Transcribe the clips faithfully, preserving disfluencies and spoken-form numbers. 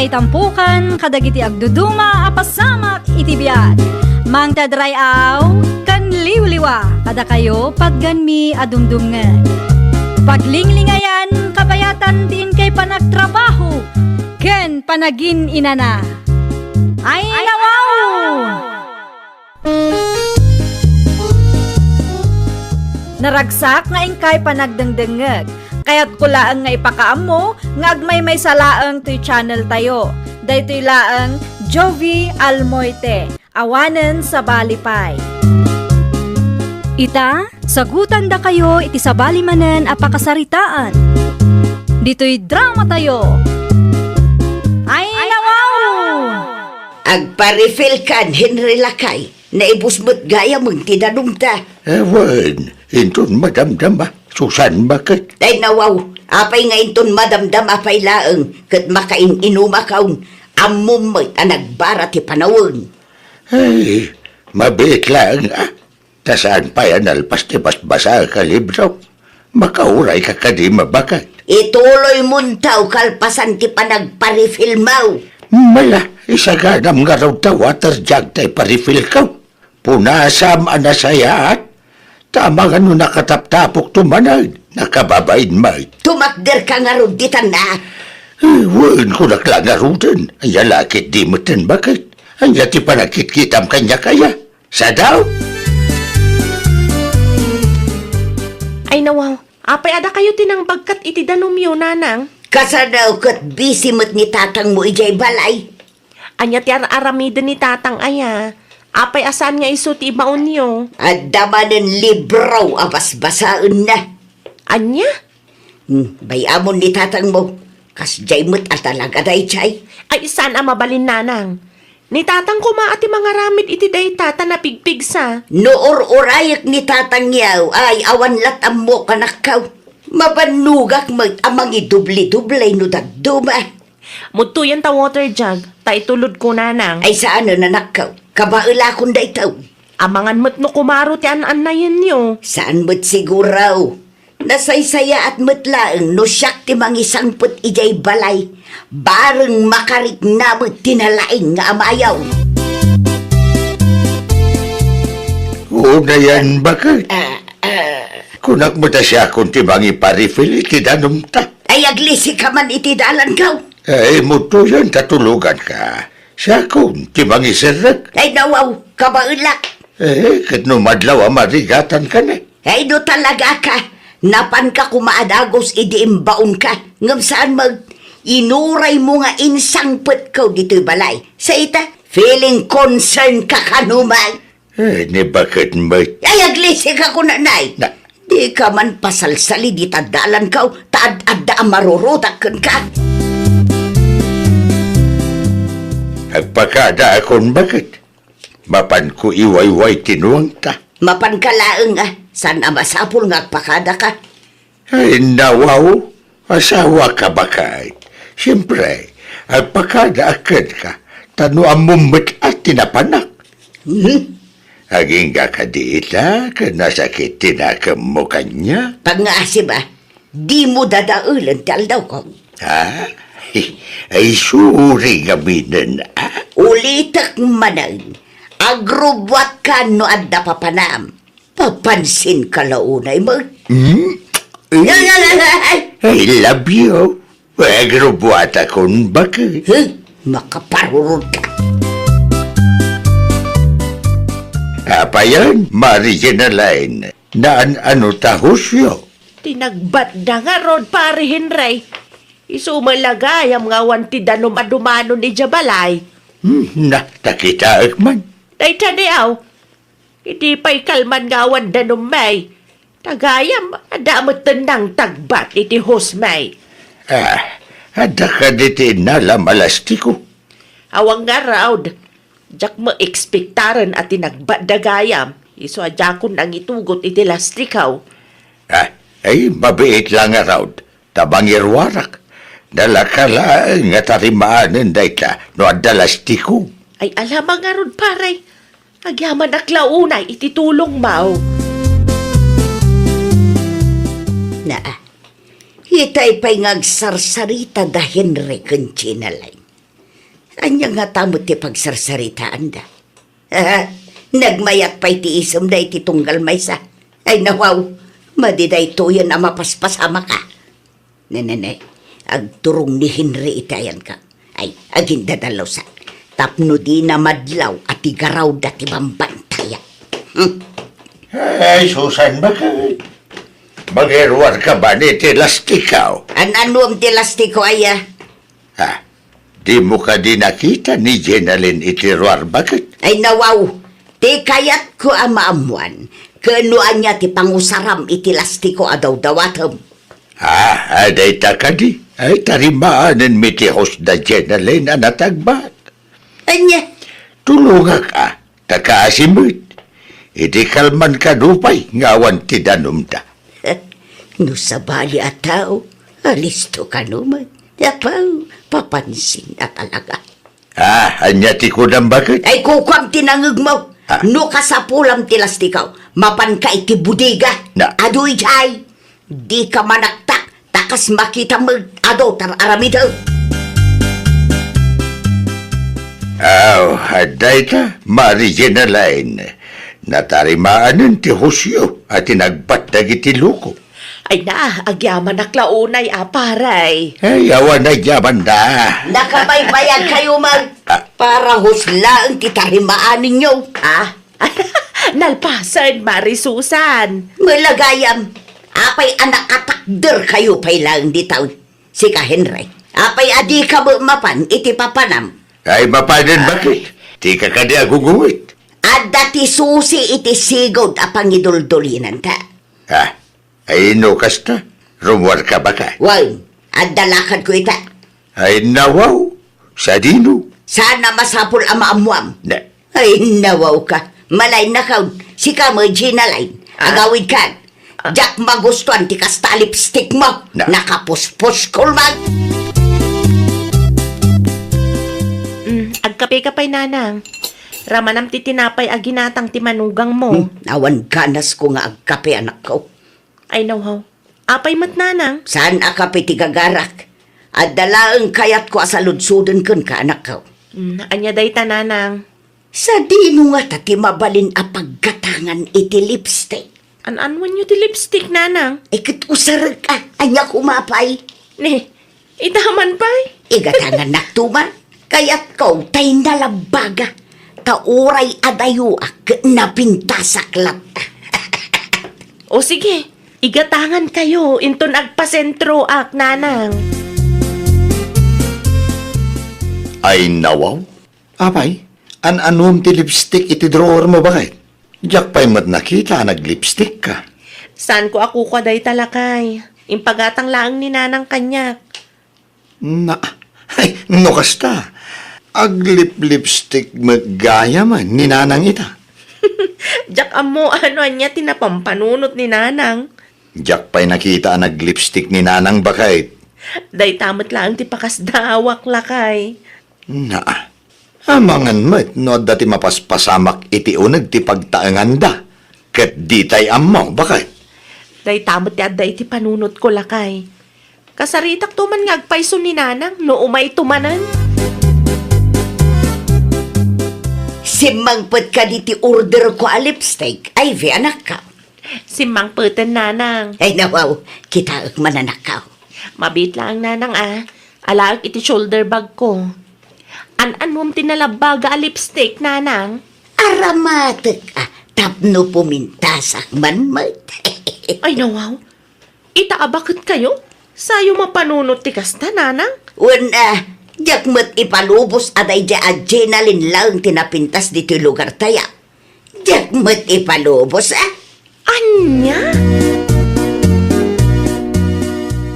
Itampukan kadagiti agduduma a pasamak iti biag. Mangted ray-aw ken liwliwa kadakayo patganmi a dumdumngeg. Paglinglingayan kabayatan ti inkay panagtrabaho ken panagin-inana. Ay, nawaw! Naragsak nga inkay panagdengdengngeg. Kayatko laeng nga ipakaammo nga agmaymaysa laeng toy channel tayo. Daytoy laeng Jovie Almoite, awanen sabali pay. Ita, sagutandakayo iti sabali manen a pakasaritaan. Ditoy drama tayo. Ay, nawaw! Agpa-refill kan, Henry lakay. Naibus met gayam ti danumta. Awan, inton madamdama, Susan, baket. Ay, nawaw, apay nga inton madamdama pay laeng, ket makain-inumakon, ammom met a nagbara ti panawen. Ay, mabiit laeng, a. Ta saan pay a nalpas ti basbasaek a libro. Makaurayka kadi, baket? Ituloymonto kalpasan ti panagpa-refillmo. Mala, isaganam ngarud ta water jug ta ipa-refillko. Punasam a nasayaat. Ta amangan no nakataptapokto manen, nakababain met. Tumakderka ngarud ditan, a? Eh, wen, kunak la ngaruden. Ania la ketdi metten, baket? Ania ti panagkitkitam kaniak aya? Sadaw? Ay, nawaw, apay a dakayo ti nangbagkat iti danumyo, nanang? Kasano ket busy met ni tatangmo idiay balay? Ania ti ar-aramiden ni tatang aya? Apay a saan nga isu ti ibaonyo? Adda manen libro a basbasaenna. Ania? Hmm, bay-amon ni tatangmo. Kasdiay met a talaga daydiay. Ay, saan a mabalin, nanang. Ni tatang koma a ti mangaramid iti dayta ta napigpigsa. No ur-urayek ni tatangyo, ay awan lat' ammo kanakkaw. Mabannogak met a mangidubli-dublay no dadduma. Mudtoyen ta water jug, ta itulodko, nanang. Ay, saanen, anakkaw. Kabaelakon daytoy. Amangan met no kumaro ti an-annayenyo. Saan met siguro. Nasaysayaat met laeng no siak ti mangisangpet idiay balay. Bareng makarikna met ti nalaing nga amayo. Unayen, baket? Ah, ah. Kunak met a siakon ti mangipa-refill iti danumta. Ay, aglisika man iti dalankaw. Ay, mudtoyen ta tuloganka. Siakon ti mangiserrek. Ay, nawaw, kabaelak. Eh, ket no madlaw a marigatanka ne? Ay, no talagaka, napanka koma a dagus idi imbaonka. Ngem saan met, inuraymo nga insangpetko ditoy balay. Sa ita, feeling concern ka kano man. Eh, ni baket met? Ay, aglisika kunanay. Na- Dika man pasalsali dita dalankaw, ta ad-adda a marurutak kenka. Agpakadaakon, baket? Mapanko iwayway ti nuangta. Mapanka laeng, a. Saan a masapul nga agpakadaka? Ay, nawaw, asawaka, baket. Siempre, agpakadaak kenka, ta no ammom met a ti napanak. Hmm? Agingga kadi ita ken nasakit ti nakemmo kaniak? Pangngaasem a, dimo dadaelen ti aldawko. Ha? Ay, sorry ngaminen, a? Ulitek manen, agrubbuatka no adda papanam. Papansinka la unay met. Hmm? Ay, ay, ay, ay, ay. I love you. Agrubbuatakon, baket. Huh? Makaparurot ka. Apayen, Mari Jenaline, naan-ano ta husyo? Ti nagbatda ngarud, Pari Henry. Isu met la gayam nga awan ti danum a dumanon idiay balay. Hmm, na, ta kitaek man. Dayta di aw. Idi pay kalman nga awan danummi, ta gayam, adda metten nangtagbat iti husmi. Ah, adda kadi ti innala a lastiko? Awan ngarud. Diak maekspektaren a ti nagbatda gayam, isu a diakon nangitugot iti lastiko. Ah, ay, mabiit la ngarud. Ta mangiruarak, nalaka laeng nga tarimaanen dayta no adda lastiko. Ay, alama ngarud, pare. Agyamanak la unay iti tulongmo. Naa, itay pay nga agsarsarita da Henry ken Jenaline. Ania ngata met ti pagsarsaritaanda? Nagmayat pay ti isemda iti tunggal maysa. Ay, nawaw, madi daytoyen a mapaspasamak a. Nenene, agturong ni Henry iti ayanka. Ay, agindadalusak. Tapno dina madlaw a ti garawda ti bambantaya. Hmm. Ay, Susan, bakit? Mangiruar ka ba ni ti lastikaw? An-anuam ti lastiko, aya? Ha? Dimo kadi nakita ni Jenalyn iti ruar, bakit? Ay, nawaw. Ti kayatko a maammuan, ken no ania ti pangusaram iti lastiko a dawdawatem. Ah, a dayta kadi? Ay, tarimaanenmi ti hosda Jenalyn a natagbat. Ania? Tulongak a, ta kaasi met. Idi kalman kano pay nga awan ti danumda. No sabali a tao, alisto kano met. Apaw, papansin a talaga. Ah, ania ti kunam, bakit? Ay, kukuam ti nangegmo. Ah. No kasapulam ti lastikaw, mapanka iti bodega. Na. Adu idiay. Dika manaktak, ta kas makitam met, adu ti ar-aramidem. Aw, adda ita, Mari Jenalyn. Natarimaanen ti hosyo a tinagbat dagiti loko. Ay na, agyamanak la unay a, pare. Ay, awan a agyaman da. Nakabaybayag kayo man. Ah. Para hosyo laeng ti tarimaanenyo. Ah, nalpasen, Mari Susan. Malagayam, apay a nakatakder kayo pay laeng dita? Sika, Henry, apay a dika met mapan iti papanam? Ay, mapanen, bakit? Dika kadi agugungit? Adda ti susi iti sigud a pangiduldulinanta. Ah, ay, no kasta, rummuarka, baka? Wen, adda lakadko ita. Ay, nawaw, sadino? Saan a masapul a maammuam? Na. Ay, nawawka. Malaynakaw, sika met, Jenalyn. Ah. Agawidka. Ah. Diak magustuan ti kasta a lipstick mo. Na. Nakapuspuskol man. Mm, agkape ka pay, nanang. Ramanam ti tinapay a ginatang ti manugangmo. Hmm, awan ganasko nga agkape, anakko. Ay, nawaw. Apay met, nanang? Saan a kape ti gagarak? Adda laeng kayatko a saludsoden kenka, anakko. Mm, ania dayta, nanang? Sadino ngata ti mabalin a paggatangan iti lipstick? An-anuanyo ti lipstick, nanang? Eh, ket usarek a, ania koma pay? Ne, ita man pay? Igatangannak to man. Kayatko tay nalabbaga. Ta uray adayoak ket napintasak latta. O sige, igatangan kayo, inton agpasentroak, nanang. Ay, nawaw. Apay, an-anuam ti lipstick iti drawer mo, bakit? Diak pay met nakita a naglipstick ka. Saanko a kukua dayta, lakay. Impagatang laeng ni nanang kaniak. Na, ay, no kasta, aglip-lipstick met gayam ni nanang ita. Diak ammo no ania ti napampanunot ni nanang. Diak pay nakita a naglipstick ni nanang, baket. Dayta met laeng ti pakasdaawak, lakay. Na, amangan met no adda ti mapaspasamak iti uneg ti pagtaenganda, ket ditay ammo, baket. Dayta met ti adda iti panunotko, lakay. Kasaritakto man nga agpayso ni nanang no umayto manen. Simmangpet kadi ti orderko a lipstick, Ivy, anakko? Simmangpeten, nanang. Ay, nawaw, kitaek man, anakko. Mabiit laeng, nanang, a. Alaek iti shoulder bagko. An-anuam ti nalabbaga a lipstick, nanang? Aramatek a, tapno pumintasak man met. Ay, nawaw. Ita a baket kayo? Sayo mapanunot ti kasta, nanang? Wen a, diak met ipalubos a daydiay a Jenalyn laeng ti napintas ditoy lugartayo. Diak met ipalubos, a? Ania?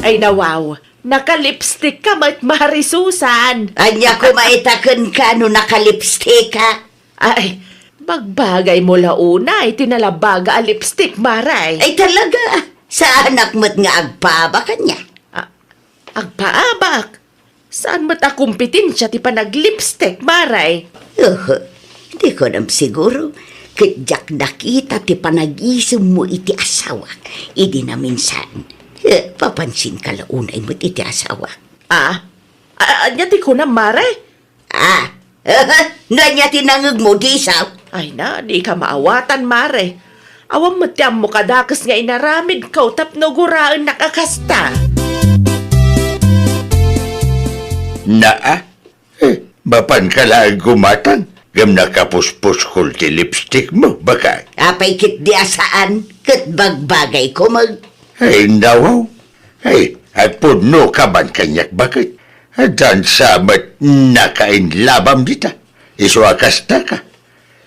Ay, nawaw, nakalipstick ka met, Mari Susan. Ania koma ita kenka no nakalipstick ka? Ay, bagbagay mo la unay ti nalabbaga a lipstick, Mari. Ay, talaga? Saanak met nga agpaabak kaniak? A, agpaabak? Saan met a kompetensia ti panaglipstick, Mari? Oho, di ko nam siguro, ket diak nakita ti panagisemmo iti asawak idi naminsan. Eh, papansin ka la unay met iti asawak. A, a, ania ti kunam, Mari? Ah, no ania ti nangngegmo, di isu? Ay na, dika maawatan, Mare. Awan met ti ammok a dakes nga inaramidko tapno guraennak a kasta. Naa, eh, mapanka laeng gumatang, ngem nakapuspuskol ti lipstickmo, baket. Apay ketdi a saan, ket bagbagayko met. Ay, nawaw. Ay, agpudnoka man kaniak, baket. Addan sa met nakainlabam dita. Isu a kastaka.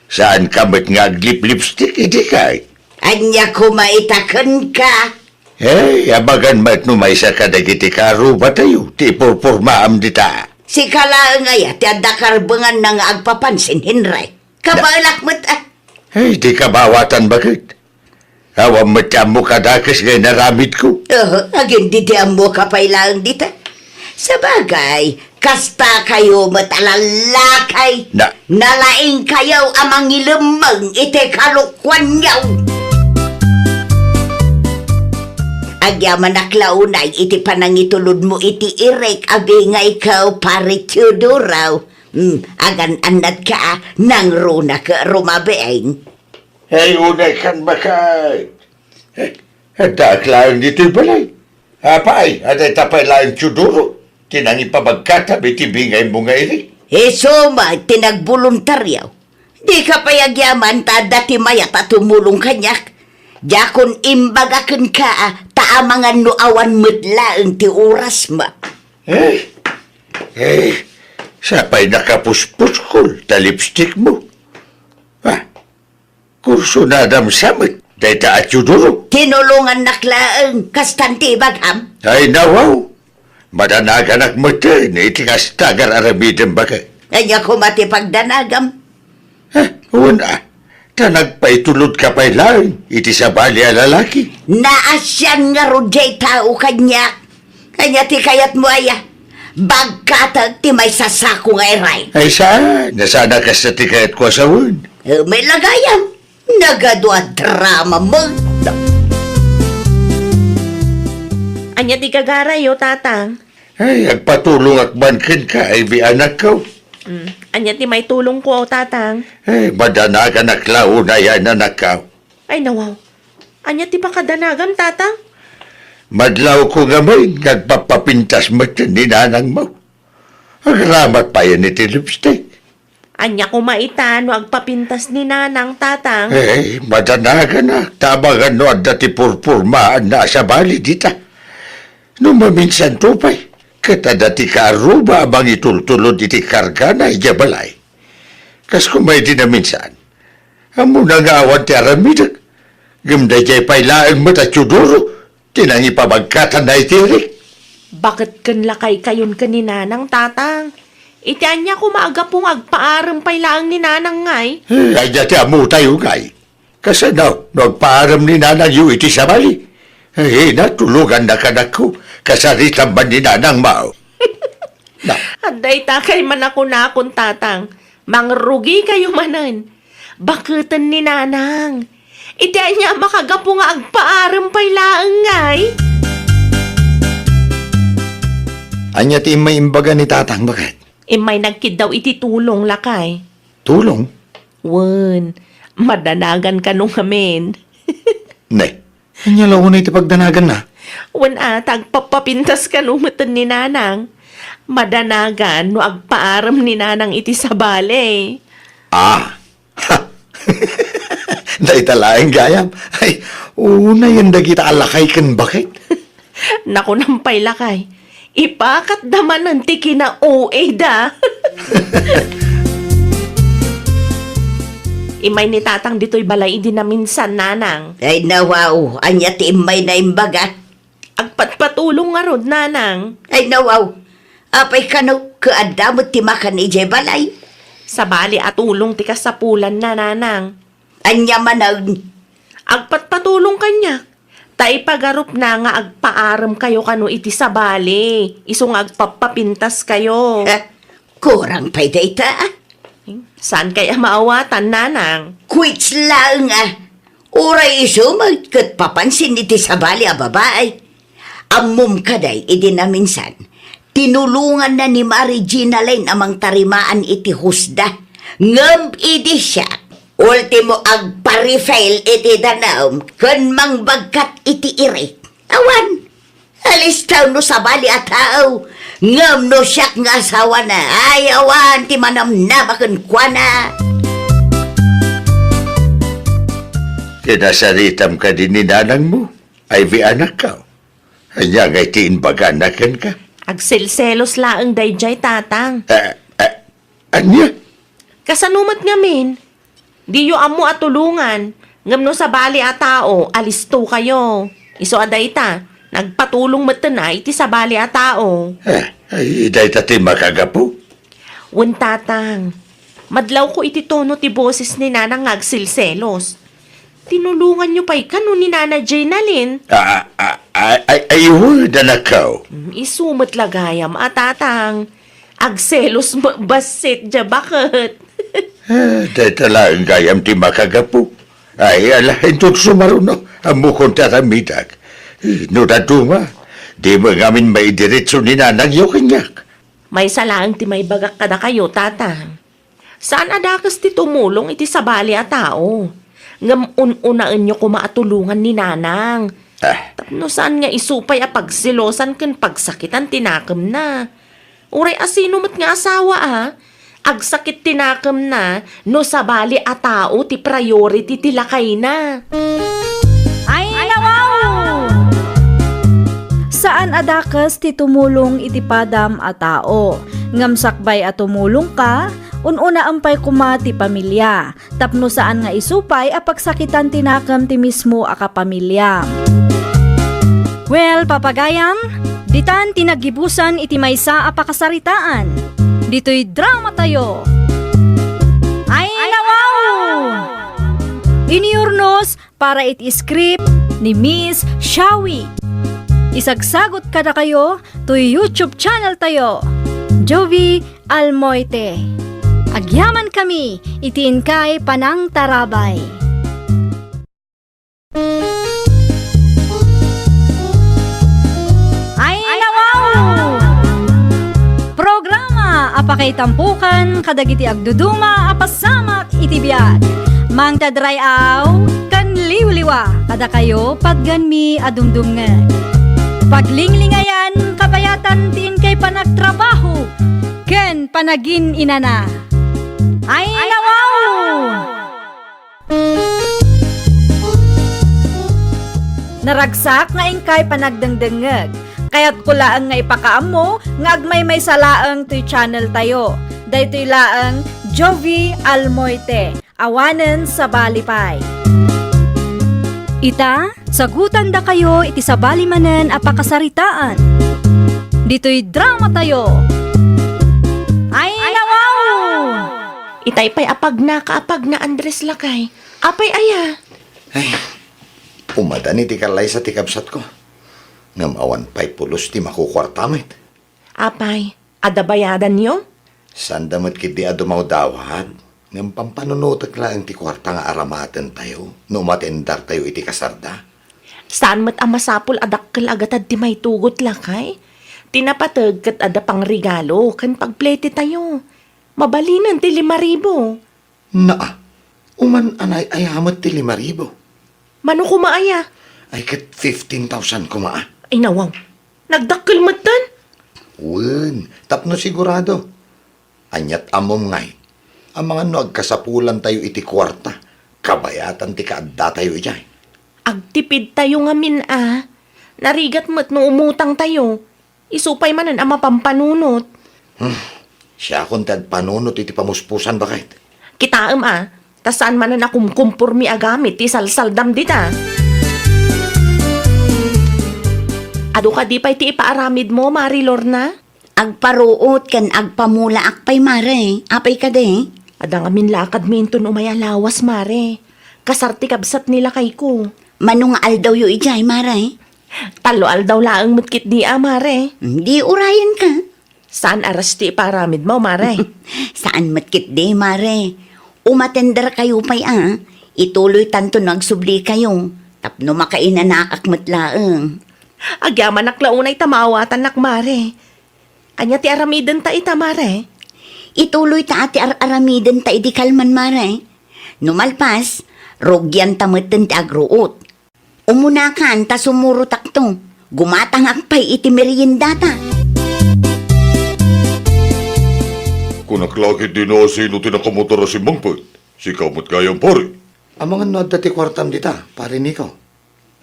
Saanka met nga aglip-lipstick, idi kay? Ania koma ita kenka? Hey, abagan met no maysa kadagiti kaarrubatayo ti ipurpurmaam dita. Sika laeng aya ti adda karbenganna nga agpapansin, Henry? Kabaelak met, ah. Hey, dika maawatan, baket. Awan met ti ammok a dakes nga inaramidko. Aha, agin di ti ammok a pay laeng dita. Sabagay, kasta kayo met a lallakay. Na- Nalaing kayo a mangilemmeng iti kalokuanyo. Agyamanak la unay iti panangitulodmo iti irek a bingayko, Pare Teodoro. Hmm, agan-annadka a nangruna ket rumabiin. Hey, unay kan, baket. Eh, addaak laeng ditoy balay. Apay, adda ita pay laeng Teodoro ti nangipabagkatam iti bingaymo nga irek? Isu met ti nagboluntario. Dika pay agyaman ta adda ti mayat a tumulong kaniak. Diakon imbaga kenka a ta amangan no awan met laeng ti orasmo. Eh, eh, sa pay nakapuspuskol ta lipstickmo. Ah, kursunadam sa met dayta a Teodoro. Tinulongannak laeng, kastan ti ibagam. Ay, nawaw. Madanaganak metten iti kasta nga ar-aramidem, baket. Ania koma ti pagdanagam? Eh, wen a, ta nagpaitulodka pay laeng iti sabali a lalaki. Naasian ngarud diay tao kaniak. Ania ti kayatmo aya? Bagkatek ti maysa a sako nga irek. Ay, saan? Saan a kasta ti kayatko a sawen? Eh, met la gayam. Nagadu a drama met. Ania ti gagarayo, Tatang? Ay, agpatulongak man kenka, Ivy, anakko. Mm. Ania ti maitulongko, Tatang? Ay, madanaganak la unay, anakko. Ay, nawaw. Ania ti pakadanagam, Tatang? Madlawko ngamin nga agpapapintas met ni nanangmo. Agramat payen iti lipstick. Ania koma ita no agpapintas ni Nanang, Tatang? Eh, madanaganak, ta amangan no adda ti purpurmaanna a sabali dita. No maminsanto pay, ket adda ti kaarruba a mangitultulod iti kargana idiay balay. Kas koma idi naminsan, ammona nga awan ti aramidek, ngem daydiay pay laeng met a Teodoro ti nangipabagkatanna iti irek. Baket ken lakaykayon ken ni Nanang, Tatang. Iti ania koma a gapu nga agpaarem pay laeng ni Nanang ngay? Eh, ania ti ammotayo ngay? Kasano no agpaarem ni Nanangyo iti sabali? Eh, natulongannak, anakko. Kasaritam man ni Nanangmo. Na. Adda ita kay manakunakon, Tatang. Mangrugikayo manen. Baketen ni Nanang. Iti ania a makagapu nga agpaarem pay laeng ngay? Ania ti immay imbaga ni Tatang, baket? Immay nagkiddaw iti tulong, lakay. Tulong? Wen, madanagan kano ngamin. Ne, ania la unay ti pagdanaganna? Wen a, ta agpapapintas kano metten ni Nanang. Madanagan no agpaarem ni Nanang iti sabali. Ah. Dayta laeng gayam. Ay, unayen dagita a lakay ken baket. Nakunam pay lakay. Ipakatda manen ti kina-O A da. Immay ni Tatang ditoy balay idi naminsan, Nanang. Ay, nawaw, ania ti immayna imbaga? Agpatpatulong ngarud, Nanang. Ay, nawaw. Apay kano, ket adda met ti makan idiay balay? Sabali a tulong ti kasapulanna, Nanang. Ania manen? Agpatpatulong kaniak. Ta ipagarupna nga agpaaremkayo kano iti sabali, isu nga agpappapintaskayo. Eh, kurang pay dayta, ah. Saan kay a maawatan, Nanang? Kuits laeng, ah. Uray isu met ket papansin iti sabali a babai. Ammom kadi idi naminsan, Tinulonganna ni Mari Ginalyn a mangtarimaan iti husda. Ngem idi siak, ultimo agpa-refill iti danum ken mangbagkat iti irik. Awan, alistaw no sabali a tao, ngem no siak nga asawana, ay awan ti manamnama kenkuana. Kinasaritam kadi ni nanangmo, Ivy, anakko? Ania ngay ti imbagana kenka? Agselselos laeng daydiay, Tatang. Ah, ah, ania? Kasano met ngamin? Diyo ammo a tulongan, ngem no sabali a tao, alisto kayo. Isu a dayta, nagpatulong metten a iti sabali a tao. Ah, ay, dayta ti makagapu? Wen, Tatang. Madlawko iti tono ti boses ni Nanang nga agselselos. Tinulonganyo pay kano ni Nana Jenalyn? Ah, ah, ah, ay, ay, wen, anakko. Mm, isu met la gayam a, Tatang. Agselos met bassit, dia baket. Ah, dayta laeng gayam ti makagapu. Ay, ala, inton sumaruno, ammokon ti aramidak. Eh, no dadduma, dimo ngamin maidiretso ni nanangyo kaniak. Maysa laeng ti maibagak kadakayo, Tatang. Saan a dakes ti tumulong iti sabali a tao. Ngem un-unaenyo koma a tulongan ni Nanang. Ah. Tapno saan nga isu pay a pagselosan ken pagsakitan ti nakemna. Uray asino met nga asawa a agsakit ti nakemna no sabali a tao ti priority ti lakayna. Ay, nawaw! Saan a dakes ti tumulong iti padam a tao. Ngem sakbay a tumulongka, un-unaem pay koma ti pamilia, tapno saan nga isu pay a pagsakitan ti nakem ti mismo a kapamiliam. Well, papagayam, ditan ti naggibusan iti maysa a pakasaritaan. Ditoy drama tayo. Ay, nawaw! Iniyurnos para iti script ni Miss Shawi. Isagsagot kadakayo toy YouTube channel tayo, Jovi Almoite. Agyaman kami iti inkay panangtarabay. Ay, nawaw! Programa a pakaitampokan kadagiti agduduma a pasamak iti biag. Mangted ray-aw ken liwliwa kadakayo patganmi a dumdumngeg. Paglinglingayan, kabayatan ti inkay panagtrabaho ken panagin-inana. Ay, nawaw! Naragsak nga inkay panagdengdengngeg. Kayatko laeng nga ipakaammo nga agmaymaysa laeng toy channel tayo. Daytoy laeng Jovi Almoite, awanen sabali pay. Ita, sagutandakayo iti sabali manen a pakasaritaan. Ditoy drama tayo. Ay, nawaw! Itay pay a pagna ka a pagna, Andres, lakay. Apay aya? Ay, umadan iti kallaysa ti kabsatko. Ngem awan pay pulos ti makukuarta met. Apay, adda bayadanyo? Saanda met ketdi a dumawdawat. Ngem pampanunotek laeng ti kuarta nga aramatentayo no umatendartayo iti kasarda. Saan met a masapul a dakkel a gatad ti maitugot, lakay? Ti napateg ket adda pangregalo ken pagpletetayo. Mabalinen ti lima ribu. Naa, uman a nay-aya met ti lima ribu. Mano koma aya? Ay, ket fifteen thousand koma a. Ay, nawaw. Nagdakkel metten? Wen, tapno sigurado. Aniat ammom ngay, amangan no agkasapulantayo iti kuarta, kabayatan ti kaaddatayo idiay. Agtipidtayo ngamin a. Narigat met no umutangtayo. Isu pay manen a mapampanunot. Hmm. Siakon ti agpanunot iti pamuspusan, baket. Kitaem a, ta saan manen a kumkumpormi a gamit ti salsaldam dita. Adu kadi pay ti ipaaramidmo, Mari Lorna? Agparuot ken agpamulaak pay, Mare. Apay kadi? Adda ngamin lakadmi inton umay a lawas, Mare. Kasar ti kabsat ni lakayko. Mano nga aldawyo idiay, Mare? Tallo aldaw laeng met ketdi a, Mare. Di urayenka. Saan a rush ti ipaaramidmo, Mare? Saan met ketdi, Mare. Umatenderkayo pay a, ituloytanto no agsublikayo, tapno makainanakak met laeng. Agyamanak la unay ta maawatannak, Mare. Ania ti aramidenta ita, mare? Ituloyta a ti ar-aramidenta idi kalman, mare. No malpas, rugianta metten ti agruot. Umunakan ta sumurotakto. Gumatangak pay iti meriendata. Kunak la ketdi no asino ti nakamotor a simmangpet. Sika met gayam, pare. Amangan no adda ti kuartam dita, pare Nico.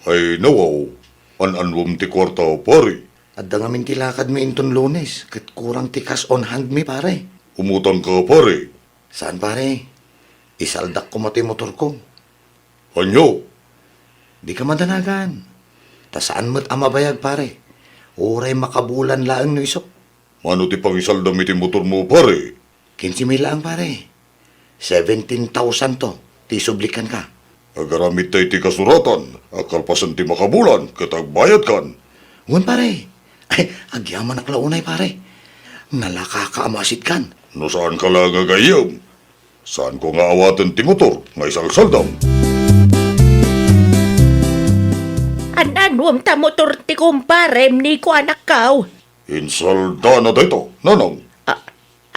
Ay, nawaw. An-anuem ti kuarta, pare? Adda ngamin ti lakadmi inton Lunes, ket kurang ti cash on hand mi, pare. Umutangka, pare? Saan, pare. Isaldak koma ti motorko. Ania? Dika madanagan. Ta saan met a mabayag, pare. Uray makabulan laeng no isu. Mano ti pangisaldam iti motormo, pare? Kinse mil laeng, pare. Seventeen thousand to ti isublik kenka. Agaramidta iti kasuratan a kalpasan ti makabulan ket agbayadkan. Wen, pare. Ay, agyamanak la unay, pare. Nalakaka a maasitkan. No saanka la nga gayyem, saanko nga awaten ti motor nga isalsaldam. An-anuem ta motor ti kumparem, Nico, anakkaw? Insaldana dayta, nanang. A-,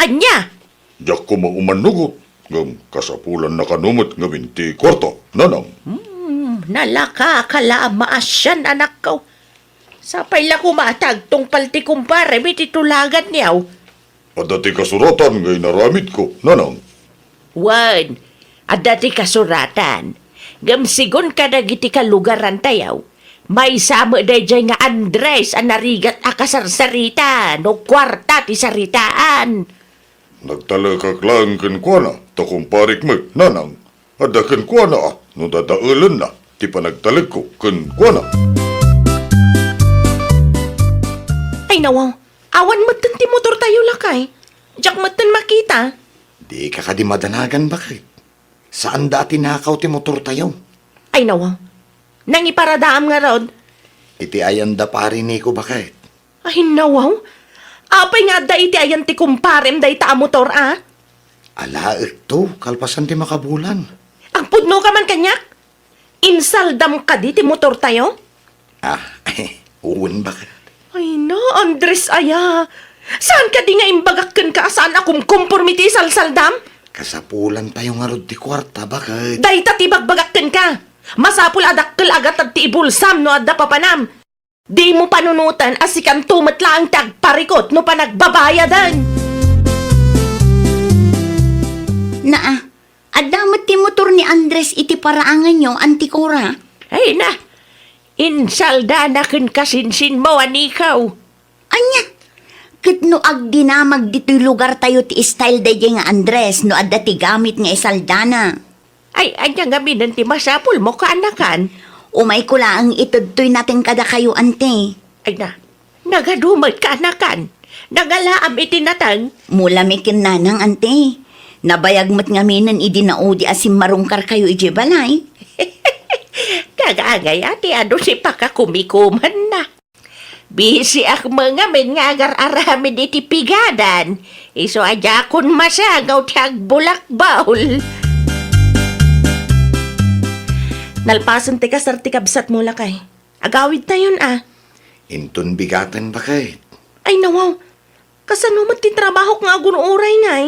ania? Diak koma umannugot, ngem kasapulanna kano met ngamin ti kuarta, nanang. Hmm, nalakaka la a maasian, anakko. Sapay la koma ta agtungpal ti kumparem iti tulaganyo. Adda ti kasuratan nga inaramidko, nanang. Wen, adda ti kasuratan. Ngem sigun kadagiti kalugarantayo, maysa met daydiay nga Andres a narigat a kasarsarita no kuarta ti saritaan. Nagtalekak laeng kenkuana, ta kumparek met, nanang. Adda kenkuana a no dadaelenna ti panagtalekko kenkuana. Ay, nawaw, awan metten ti motortayo, lakay. Diak metten makita. Dika kadi madanagan, baket. Saanda a tinakaw ti motortayo. Ay, nawaw, nangiparadaam ngarud? Iti ayanda, pare Nico, baket. Ay, nawaw. Apay nga adda iti ayan ti kumparem dayta a motor, a? Alaekto, kalpasan ti makabulan. Agpudnoka man kaniak? Insaldam kadi ti motortayo? Ah, wen, baket. Ay na, Andres aya. Saan kadi nga imbagak kenka a saan a kumkumpormi ti isalsaldam? Kasapulantayo ngarud ti kuarta, baket. Dayta ti ibagbagak kenka. Masapul a dakkel a gatad ti ibulsam no adda papanam. Dimo panunoten a sikanto met laeng ti agparikut no panagbabayaden. Naa, adda met ti motor ni Andres iti paraanganyo, Anti Cora? Ay na, insaldana ken kasinsinmo, anikaw. Ania? Ket no agdinamag ditoy lugartayo ti style daydiay nga Andres no adda ti gamit nga isaldana? Ay, ania ngamin ti masapulmo, kaanakan? Umayko laeng itedtoy nateng kadakayo, Ante. Ay na, nagadu met, kaanakan. Nangalaam iti nateng. Mulami ken nanang, Ante. Nabayag met ngaminen idi naudi a simmarungkarkayo idiay balay. Kagagaya ti adu ti pakakumikumanna. Bisiak met ngamin nga agar-aramid iti pigadan. Isu a diakon masangaw ti agbulakbol. Nalpasen ti kasar ti kabsatmo, lakay. Agawidtayon a. Inton bigaten, baket. Ay, nawaw. Kasano met ti trabahok nga agur-uray, ngay?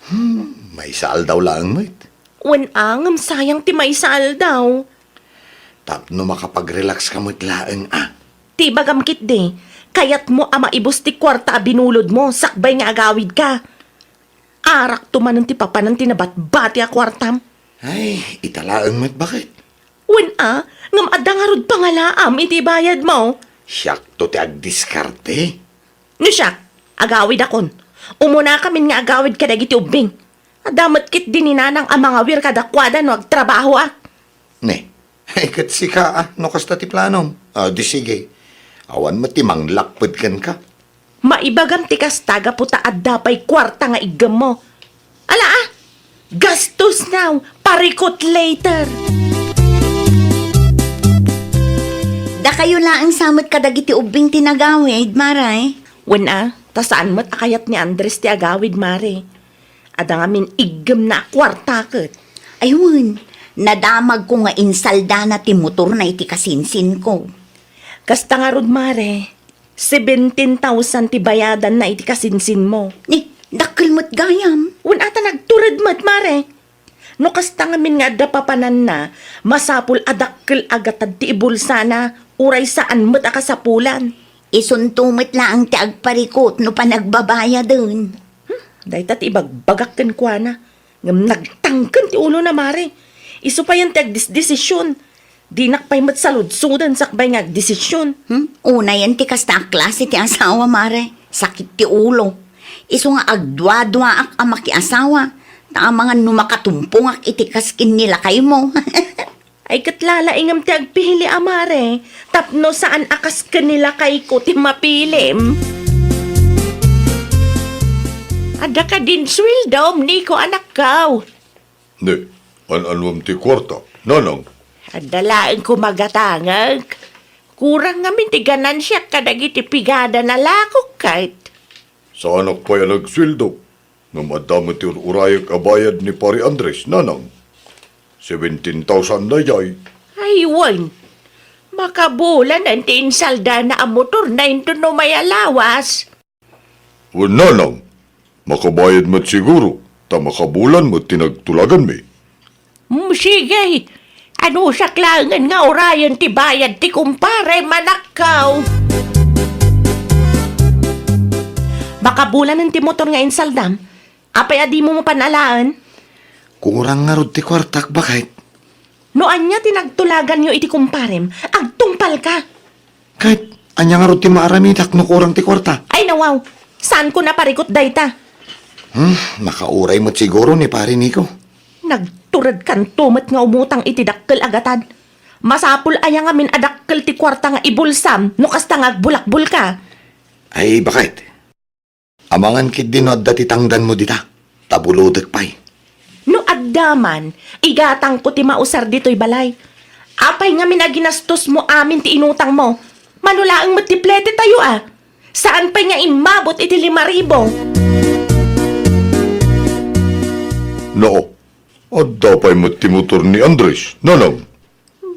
Hmm, maysa aldaw laeng met. Wen a, ngem sayang ti maysa aldaw. Tapno makapagrelakska met laeng a. Ti ibagam ketdi, kayatmo a maibus ti kuarta a binulodmo sakbay nga agawidka. Arakto manen ti papanan ti nabatbati a kuartam. Ay, ita laeng met, baket. Wen a, ngem adda ngarud pangalaam iti bayadmo. Siakto ti agdiskarte. No siak, agawidakon. Umunakamin nga agawid kadagiti ubbing. Adda met ketdi ni nanang a mangawir kadakuada no agtrabahoak. Ne, ket sika a, no kasta ti planom. A, di sige. Awan met ti manglapped kenka. Maibagam ti kasta gapu ta adda pay kuarta nga iggemmo. Ala a! Gastos now, parikut later! Dakayo laeng sa met kadagiti ubbing ti nagawid, Mare? Wen a, ta saan met a kayat ni Andres ti agawid, Mare. Adda ngamin iggemna a kuarta ket. Ay wen, nadamagko nga insaldana ti motorna iti kasinsinko. Kasta ngarud, Mare. Seventeen thousand ti bayadanna iti kasinsinmo. Ni, dakkel met gayam. Wen a ta nagtured met, Mare. No kasta ngamin nga adda papananna, masapul a dakkel a gatad ti ibulsana, uray saan met a kasapulan. Isunto met laeng ti agparikut no panagbabayaden. Hmm, dayta ti ibagbagak kenkuana. Ngem nagtangken ti ulona, Mare. Isu payen ti agdesdesisyon. Dinak pay met saludsoden sakbay nga agdesisyon. Hmm? Unayen ti kasta a klase ti asawa, Mare. Sakit ti ulo. Isu nga agduaduaak a makiasawa. Ta amangan no makatumpongak iti kas ken ni lakaymo. Ay, ket lalaingam ti agpili a, Mare, tapno saan a kas ken ni lakayko ti mapilim. Adda kadin sueldom, Nico, anakkaw? Ne, an-anuam ti kuarta, nanang? Adda laeng ko magatangek. Kurang ngamin ti ganansiak kadagiti pigada na lakok ket. Saanak pay a nagsueldo, ngem adda met ti ur-urayek a bayad ni Pari Andres, nanang. Seventeen thousand dayay. Ay, wen. Makabulanen ti insaldana a motorna inton umay a lawas. Wen, nanang, makabayad met siguro, ta makabulan met ti nagtulaganmi. Mm, sige. Anusak laengen nga urayen ti bayad ti kumpare, manakkaw. Makabulanen ti motor nga insaldam. Apay a dimo mapan alaen? Kurang ngarud ti kuartak, baket. No ania ti nagtulaganyo iti kumparem, agtungpalka. Ket ania ngarud ti maaramidak no kurang ti kuarta? Ay, nawaw. Saanko naparikut dayta. Hmm, makauray met siguro ni Pare Nico. Nagturedkanto met nga umutang iti dakkel a gatad. Masapul aya ngamin a dakkel ti kuarta nga ibulsam no kasta nga agbulakbulka? Ay, baket. Amangan ketdi no adda ti tangdanmo dita, ta bulodek pay. No adda man, igatangko ti mausar ditoy balay. Apay ngamin a ginastosmo amin ti inutangmo? Mano laeng met ti plete tayo a. Saan pay nga immabot iti lima ribu. Nao, adda pay met ti motor ni Andres, nanang.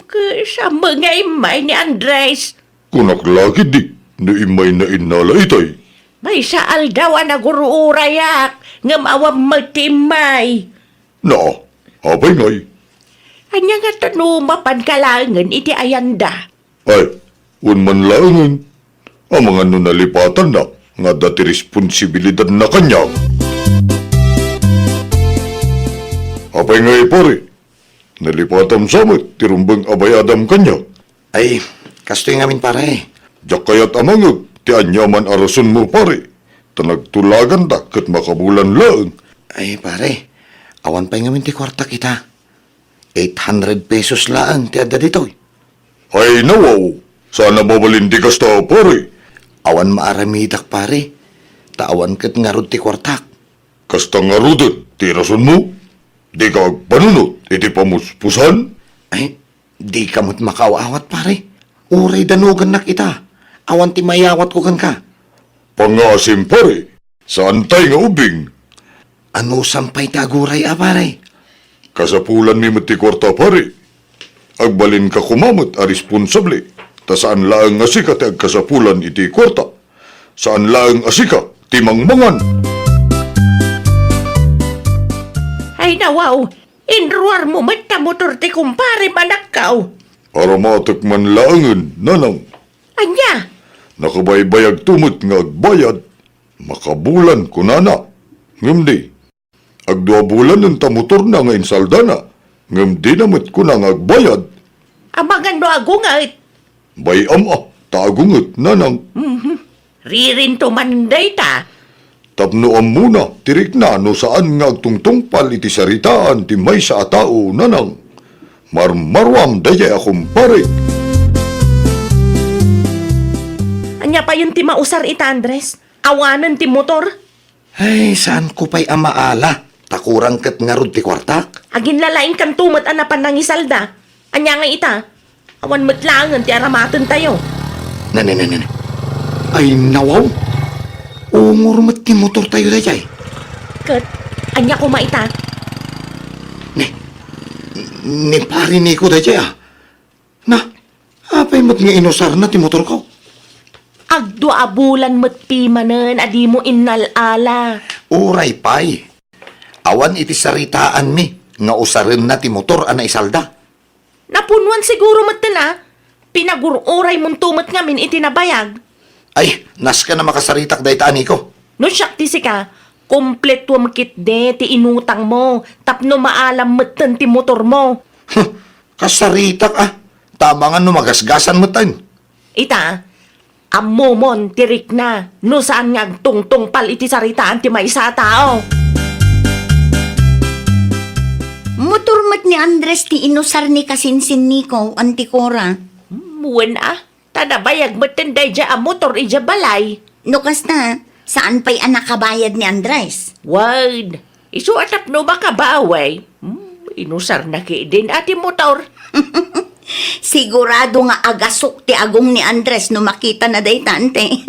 Kasano nga immay ni Andres? Kunak la ketdi no immayna innala itay. Maysa aldaw a nagur-urayak, ngem awan met ti immay. Naa, apay ngay? Ania ngata no mapanka laengen iti ayanda? Ay, wen man laengen. Amangan no nalipatanna nga adda ti responsibilidanna kaniak. Apay ngay, pare? Nalipatam sa met ti rumbeng a bayadam kaniak. Ay, kastoy ngamin, pare. Diak kayat a mangngeg ti aniaman a rasonmo, pare. Ta nagtulaganta ket makabulan laeng. Ay, pare, awan pay ngamin ti kuartak ita. Eight hundred pesos laeng ti adda ditoy. Ay, nawaw, saan a mabalin ti kasta, pare. Awan maaramidak, pare. Ta awan ket ngarud ti kuartak. Kasta ngaruden ti rasonmo? Dika agpanunot iti pamuspusan? Ay, dika met makaaw-awat, pare. Uray danogennak ita. Awan ti mayawatko kenka. Pangngaasim, pare. Saantay nga ubing. Anusam pay ti aguray a, pare? Kasapulanmi met ti kuarta, pare. Agbalinka koma met a responsable, ta saan laeng a sika ti agkasapulan iti kuarta. Saan laeng a sika ti mangmangan. Ay, nawaw, inruarmo met ta motor ti kumpare, manakkaw. Aramatek man laengen, nanang. Ania? Nakabaybayagto met nga agbayad. Makabulan, kunana. Ngem di. Agdua bulanen ta motorna nga insaldana, ngem dina met kuna nga agbayad. Amangan no agunget. Bay-am a, ta agunget, nanang. Mhm. Ririnto man dayta. Tapno ammona ti rikna no saan nga agtungtungpal iti saritaan ti maysa a tao, nanang. Marmaruam dayay a kumpare. Ania payen ti mausar ita, Andres? Awanen ti motor? Ay, saanko pay a maala, ta kurang ket ngarud ti kuartak. Aginlalaingkanto met a napan nangisalda. Ania ngay ita? Awan met laengen ti aramatentayo. Ne, ne, ne, ne, ne. Ay, nawaw. Ungor met ti motortayo daydiay. Ket ania koma ita? Ne, ni Pari Nico daydiay, a. Na, apay met nga inusarna ti motorko? Agdua a bulan met ti manen a dimo innal-ala. Uray pay. Awan iti saritaanmi nga usarenna ti motor a naisalda. Napunuan siguro metten a. Pinagur-uraymonto met ngamin iti nabayag. Ay, nasken a makasaritak dayta, Aniko. No siak ti sika, kompletuem ketdi ti inutangmo tapno maalam metten ti motormo. Huh, kasaritak a. Ta amangan no magasgasan metten. Ita, ammomon ti rikna no saan nga agtungtungpal iti saritaan ti maysa a tao. Motor met ni Andres ti inusar ni kasinsinniko, Anti Cora. Hmm, wen a, ta nabayag metten daydiay a motor idiay balay. No kasta, saan pay a nakabayad ni Andres? Wen, isu a tapno makabawi. Hmm, inusarna ketdin a ti motor. Sigurado nga agasok ti agong ni Andres no makitana dayta, Anti.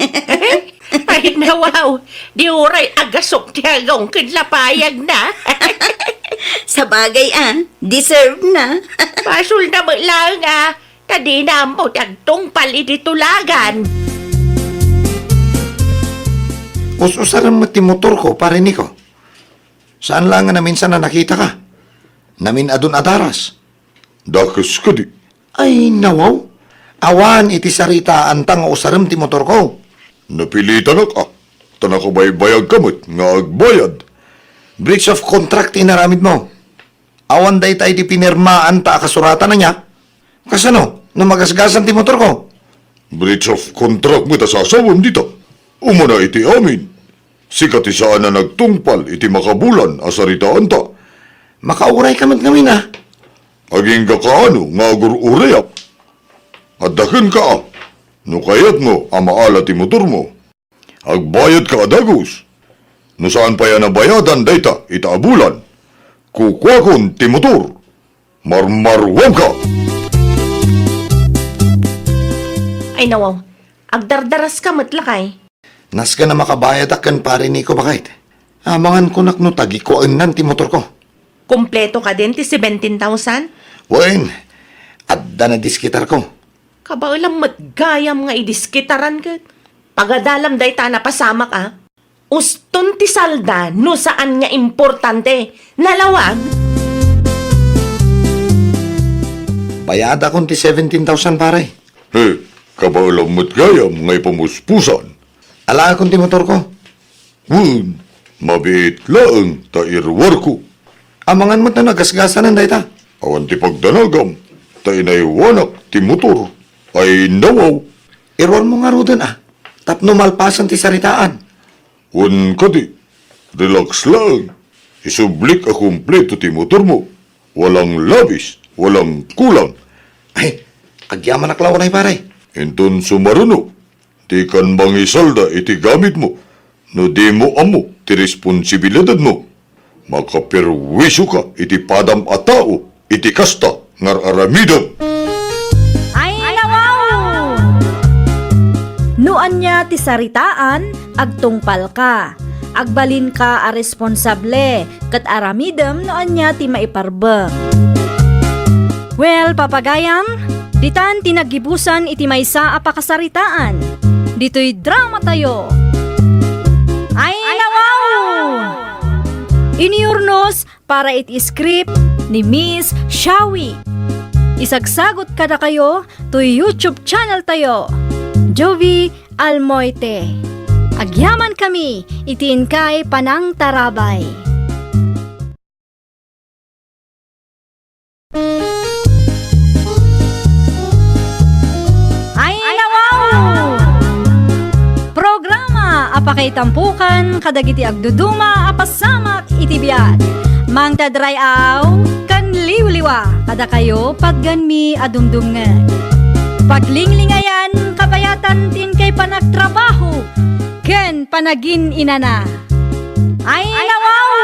Ay, nawaw. Di uray agasok ti agong ken lapayagna. Sabagay a, deserve na. Basolna met laeng a, ta dina ammo ti agtungpal iti tulagan. Us-usarem met ti motorko, Pare Nico. Saan laeng a naminsan a nakitaka. Namin-adun a daras. Dakes kadi. Ay, nawaw. Awan iti saritaanta nga usarem ti motorko. Napilitanak a, ta nakabaybayagka met nga agbayad. Breach of contract ti inaramidmo. Awan dayta iti pinirmaanta a kasuratan ania? Kasano no magasgasan ti motorko? Breach of contract met a sasawem dita. Umuna iti amin. Sika ti saan a nagtungpal iti makabulan a saritaanta. Makaurayka met ngamin a. Agingga kaano nga agur-urayak? Adda kenka a, no kayatmo a maala ti motormo. Agbayadka a dagus. No saan pay a nabayadan dayta ita a bulan, kukuakon ti motor. Marmaruamka! Ay, nawaw. Agdardaraska met lakay. Nasken a makabayadak ken Pare Nico, baket. Amangan kunak no tagikuaennan ti motorko. Kompleto kadin ti seventeen thousand? Wen, adda nadiskitarko. Kabaelam met gayam nga idiskitaran ket pagadalam dayta a napasamak a. Uston ti salda no saan nga importante. Nalawag? Bayadakon ti seventeen thousand, pare. He, kabaelam met gayam nga ipamuspusan. Alaekon ti motorko. Wen, mabiit laeng ta iruarko. Amangan met no nagasgasanen dayta. Awan ti pagdanagam, ta inaywanak ti motor. Ay, nawaw. Iruarmo ngaruden a, tapno malpasen ti saritaan. Wen kadi, relax laeng. Isublik a kumpleto ti motormo. Walang labis, walang kulang. Ay, agyamanak la unay, pare. Inton sumaruno, dikan mangisalda iti gamitmo no dimo ammo ti responsibilidadmo. Makaperwisioka iti padam a tao iti kasta nga ar-aramidem. Ay, nawaw! No ania ti saritaan, agtungpalka. Agbalinka a responsable, ket aramidem no ania ti maiparbeng. Well, papagayam, ditan ti naggibusan iti maysa a pakasaritaan. Ditoy dramatayo. Ay, nawaw! Iniurnos para iti script ni Miss Shawi. Isagsagut kadakayo toy YouTube channel tayo, Jovie Almoite. Agyaman kami iti inkay panangtarabay. Ay, nawaw! Programa a pakaitampukan kadagiti agduduma a pasamak iti biag. Mangted ray-aw ken liwliwa kadakayo, patganmi a dumdumngeg. Paglinglingayan, kabayatan ti inkay panagtrabaho ken panagin-inana. Ay, nawaw!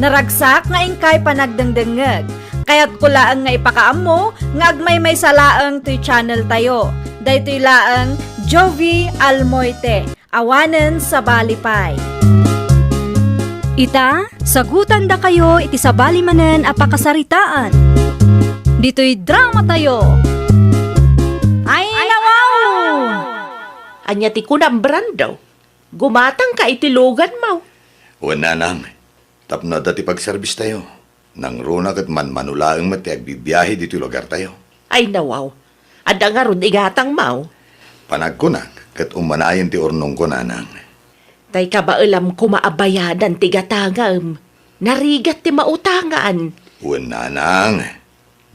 Naragsak nga inkay panagdengdengngeg. Kayatko laeng nga ipakaammo nga agmaymaysa laeng toy channel tayo. Daytoy laeng Jovie Almoite, awanen sabali pay. Ita, sagutandakayo iti sabali manen a pakasaritaan. Ditoy dramatayo. Ay, nawaw! Ania ti kunam, Brando? Gumatangka iti luganmo? Wen, nanang, tapno adda ti pagserbistayo. Nangruna ket manmano laeng met ti agbibiahe ditoy lugartayo. Ay, nawaw. Adda ngarud igatangmo? Panagkunak ket umanayen ti urnongko, nanang. Tay kabaelam koma a bayadan ti gatangem. Narigat ti mautangan. Wen, nanang,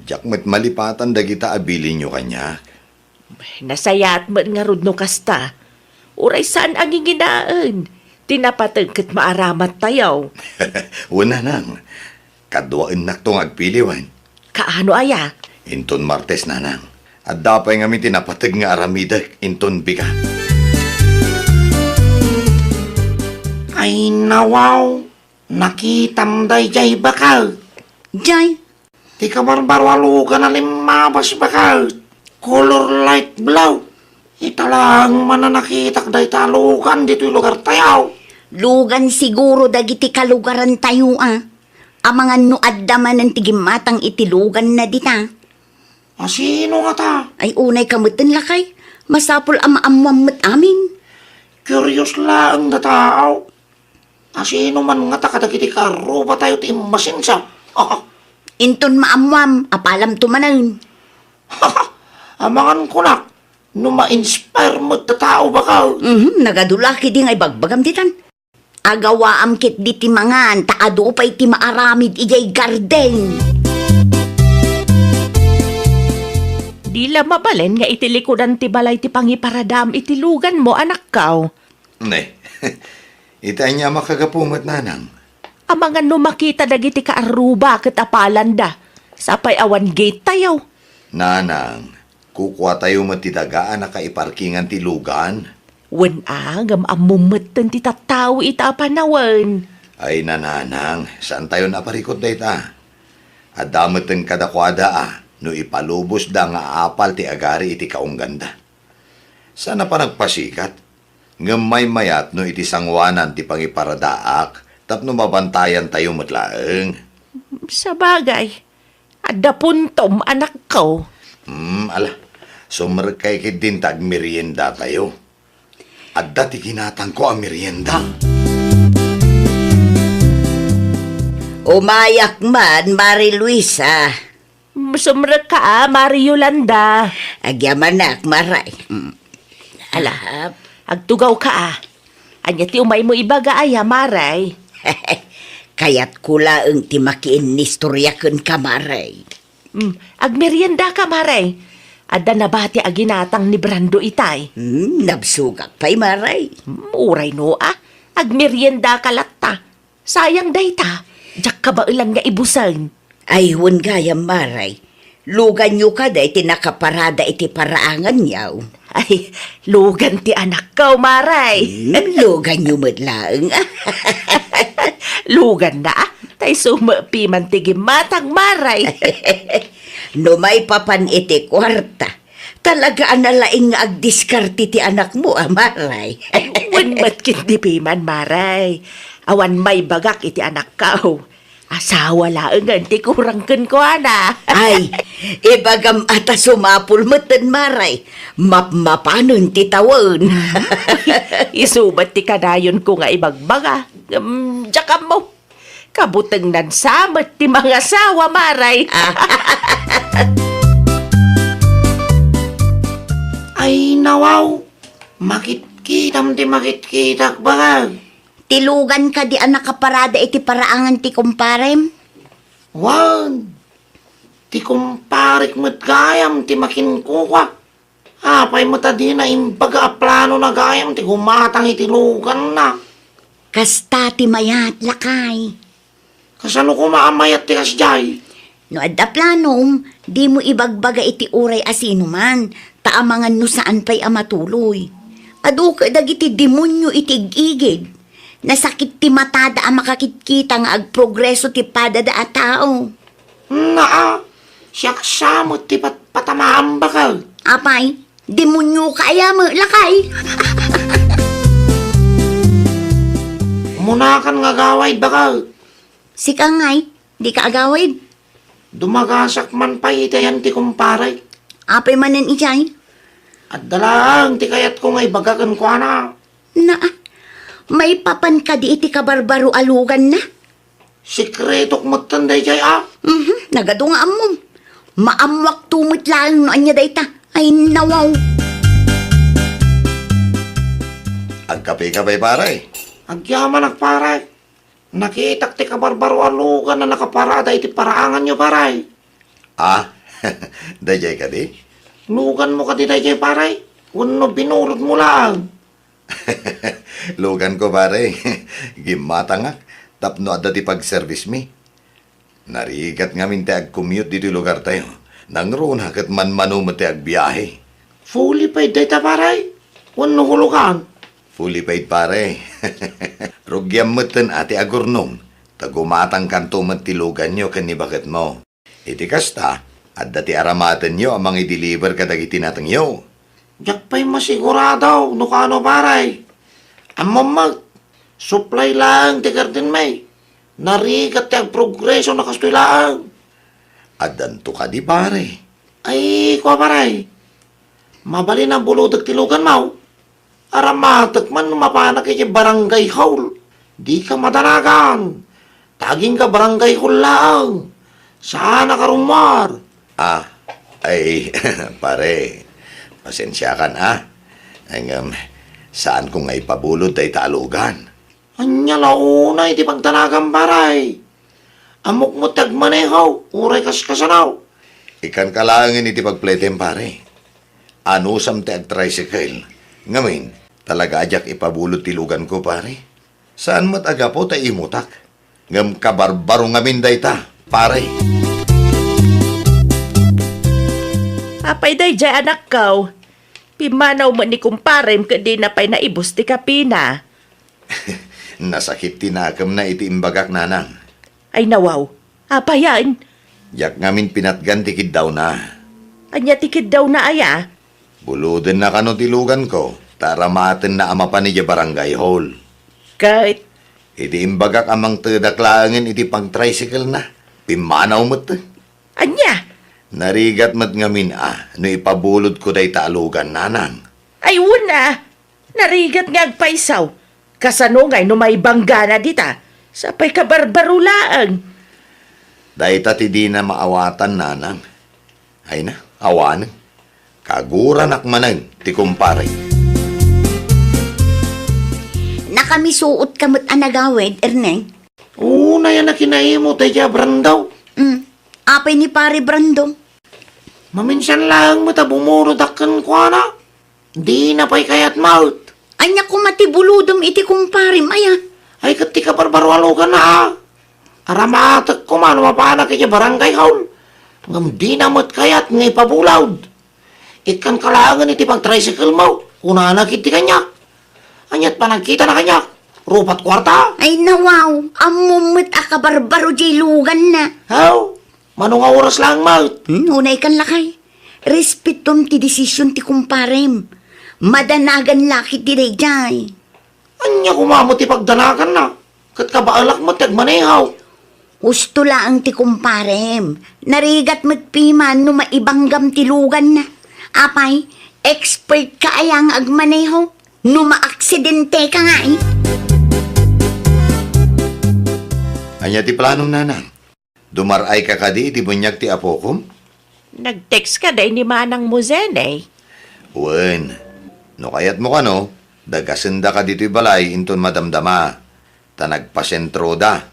diak met malipatan dagita a bilinyo kaniak. Nasayaat met ngarud no kasta. Uray saan a nginginaen ti napateg ket maaramattayo. Wen, nanang, kaduaennakto nga agpili wen. Kaano aya? Inton Martes, nanang. Adda pay ngamin ti napateg nga aramidek inton bigat. Ay, nawaw, nakitam dayjay baket. Jay, ti kabarbaro a lugan a limmabas baket. Color light blue. Ita laeng man a nakitak dayta a lugan ditoy lugartayo. Lugan siguro dagiti kalugarantayo a. Amangan no adda manen ti gimmatang iti luganna dita. A sino ngata? Ay, unay ka metten, lakay. Masapul a maammuam met amin. Curious laeng data, aw. A sino man ngata kadagiti kaarrubatayo ti immasinsa? Inton maammuam, apalamto manen. Amangan kunak, no ma-inspire met ta tao baket. Mhm, nagadulak idi nga ibagbagam ditan. Agawaam ketdi ti mangan, ta adu pay ti maaramid idiay garden. Di la mabalin nga iti likudan ti balay ti pangiparadaam iti luganmo, anakko. Ne, iti ania a makagapu met, nanang? Amangan no makita dagiti kaarruba ket apalanda, sapay awan gate tayo. Nanang, kukuatayo met ti daga a nakaiparkingan ti lugan. Wen a, ngem ammom metten ti tattao ita a panawen. Ay, nanang, saantayon a parikut dayta. Adda metten kadakuada a no ipalubosda nga apal ti agari iti kaungganda. Saan a panagpasikat, ngem maymayat no iti sangoanan ti pangiparadaak tapno mabantayantayo met laeng. Sabagay, adda puntom, anakko. Hmm, ala, sumrekkay ketdin ta agmeriendatayo. Adda ti ginatangko a merienda. Umayak man, Mari Luisa. Sumrekka a, Mari Yolanda. Agyamanak, Maray. Mm. Ala, agtugawka a. Ania ti umaymo ibaga aya, Maray? Kayatko laeng ti makiinnistorya kenka, Maray. Mm, agmeriendaka, Maray. Adda nabati a ginatang ni Brando itay. Mm, nabsogak pay, Maray. Mm, uray no a, agmeriendaka latta. Sayang dayta, diak kabaelan nga ibusen. Ay, wen gayam, Maray. Luganyo kadi ti nakaparada iti paraanganyo. Ay, lugan ti anakko, Maray. Hmm, luganyo met laeng. Luganna, a. Tay sumepi man ti gimmatang, Maray. No maipapan iti kuarta, talaga a nalaing nga agdiskarte ti anakmo a, Maray. Ay, wen met ketdi piman, Maray. Awan maibagak iti anakko. Asawa laengen ti kurang kenkuana. Ay, ibagam a ta sumapul metten, Maray. Mapmapanen ti tawen. Isu met ti kadayonko nga ibagbaga. Ngem, diak ammo. Kabutengnan sa met ti mangasawa, Maray. Ay, nawaw. Makitkitam ti makitkitak, baga. Ti lugan kadi a nakaparada iti paraangan ti kumparem? Wen, ti kumparek met gayam ti makinkukua. Apay met a dina imbaga a planona gayam ti gumatang iti luganna? Kasta ti mayat, lakay. Kasano koma a mayat ti kasdiay? No adda planom, dimo ibagbaga iti uray a sinuman, ta amangan no saan pay a matuloy. Adu ket dagiti demonio iti ig-igid. Nasakit ti matada a makakitkita nga agprogreso ti padada a tao. Naa, siak sa met ti patpatamaam, baket. Apay, demonioka aya met, lakay. Umunakan nga agawid, baket. Sika ngay, dika agawid? Dumagasak man pay iti ayan ti kumpare. Apay manen idiay? Adda laeng ti kayatko nga ibaga kenkuana. Na, maipapan kadi iti kabarbaro a luganna? Sekretok metten daydiay a. Mhm, nagadu nga ammom. Maammoak to met laeng no ania dayta. Ay, nawaw. Agkape ka pay, pare? Agyamanak, pare. Nakitak ti kabarbaro a lugan a nakaparada iti paraanganyo, pare. Ah, daydiay kadi? Luganmo kadi daydiay, pare? Wenno binulodmo laeng? Luganko, pare. Gimmatangak tapno adda ti pagservismi. Narigat ngamin ti agcommute ditoy lugartayo. Nangruna ket manmano met ti agbiahe. Fully paid dayta, pare? Wenno hulugan? Fully paid, pare. Rugiam metten a ti agurnong, ta gumatangkanto met ti luganyo ken ni baketmo. Iti kasta, adda ti aramatenyo a mangideliver kadagiti natengyo. Diak pay masigurado no kano, pare. Ammom met, supply laeng ti gardenmi. Narigat ti agprogresona kastoy laeng. Addanto kadi, pare? Ay, kua, pare. Mabalin a bulodek ti luganmo. Aramatek man no mapanak iti barangay hall. Dika madanagan. Tagingga barangay hall laeng. Saanak a rummuar. Ah, ay, pare. Pasensiakan, ah. Ay, ngem, saanko nga ipabulod dayta a lugan. Ania la unay ti pagdanagam, pare? Ammok met ti agmaneho, uray kaskasano. Ikkanka laengen iti pagpletem, pare. Anusam ti agtricycle. Ngamin, talaga a diak ipabulod ti luganko, pare. Saan met a gapu ta imutak. Ngem kabarbaro ngamin dayta, pare. Apay daydiay, anakko? Pimmanaw met ni kumparem ket dina pay naibus ti kapina. Nasakit ti nakemna iti imbagak, nanang. Ay, nawaw. Apayen? Diak ngamin pinatgan ti kiddawna. Ania ti kiddawna aya? Bulodenna kano ti luganko, ta aramatenna a mapan idiay barangay hall. Ket? Iti imbagak a mangtedak laengen iti pangtricycle-na, pimmanaw met. Ania? Narigat met ngamin a no ipabulodko dayta a lugan, nanang. Ay, wen a! Narigat nga agpayso. Kasano ngay no maibanggana dita? Sapay kabarbaro laeng. Dayta ti dina maawatan, nanang. Ay na, awanen. Kaguranak manen ti kumpare. Nakamisuot ka met a nagawid, Erneng? Unay a nakinaimo daydiay a brandaw. Mm. Apay ni Pare Brando? Maminsan laeng met a bumurodak kenkuana. Dina pay kayat met. Ania koma ti bulodem iti kumparem aya? Ay, ket ti kabarbaro a luganna a. Aramatek koma no mapanak iti barangay hall. Ngem dina met kayat nga ipabulod. Ikkanka laengen iti pagtricycle-mo, kunana ketdi kaniak. Aniat panagkitana kaniak? Rupat kuarta? Ay, nawaw, ammom met a kabarbaro diay luganna. Haw, mano nga oras laeng met? Hmm, unaykan lakay. Respetom ti desisyon ti kumparem. Madanagan la ketdi daydiay. Ania koma met ti pagdanaganna? Ket kabaelak met ti agmaneho. Husto laeng ti kumparem. Narigat met piman no maibanggam ti luganna. Apay, expert ka aya nga agmaneho? No maaksidente ka ngay? Ania ti planom, nanang? Dumar-ay ka kadi iti buniag ti apokom? Nag-text ka day ni manang mo, Zenny? Wen, no kayatmo kano, dagasendaka ditoy balay inton madamdama. Ta nagpasentroda.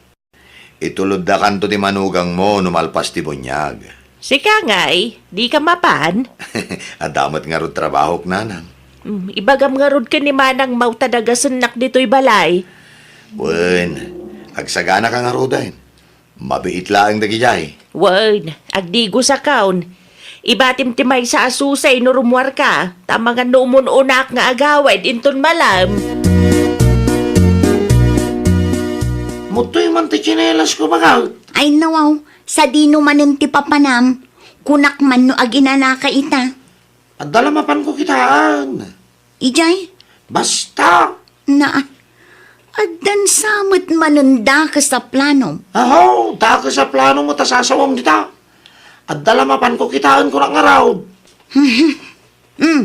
Ituloddakanto ti manugangmo no malpas ti buniag. Sika ngay, dika mapan? Adda met ngarud trabahok, nanang. Mm, ibagam ngarud ken ni manang mo ta dagasennak ditoy balay. Wen, agsaganaka ngaruden. Mabiit laeng dagidiay. Wen, agdigosakon. Ibatim ti maysa a susay no rummuarka, ta amangan no umun-unak nga agawid inton malem. Mutoy man ti tsinelas ko, baga. Ay, nawaw, sadino manen ti papanam? Kunak man no aginanaka ita. Adda la mapanko kitaen. Idiay? Basta. Na, addan sa met manen dakes a plano. Aho, dakes a plano met a sasawem dita. Adda la mapanko kitaen, kunak ngarud. Hmm.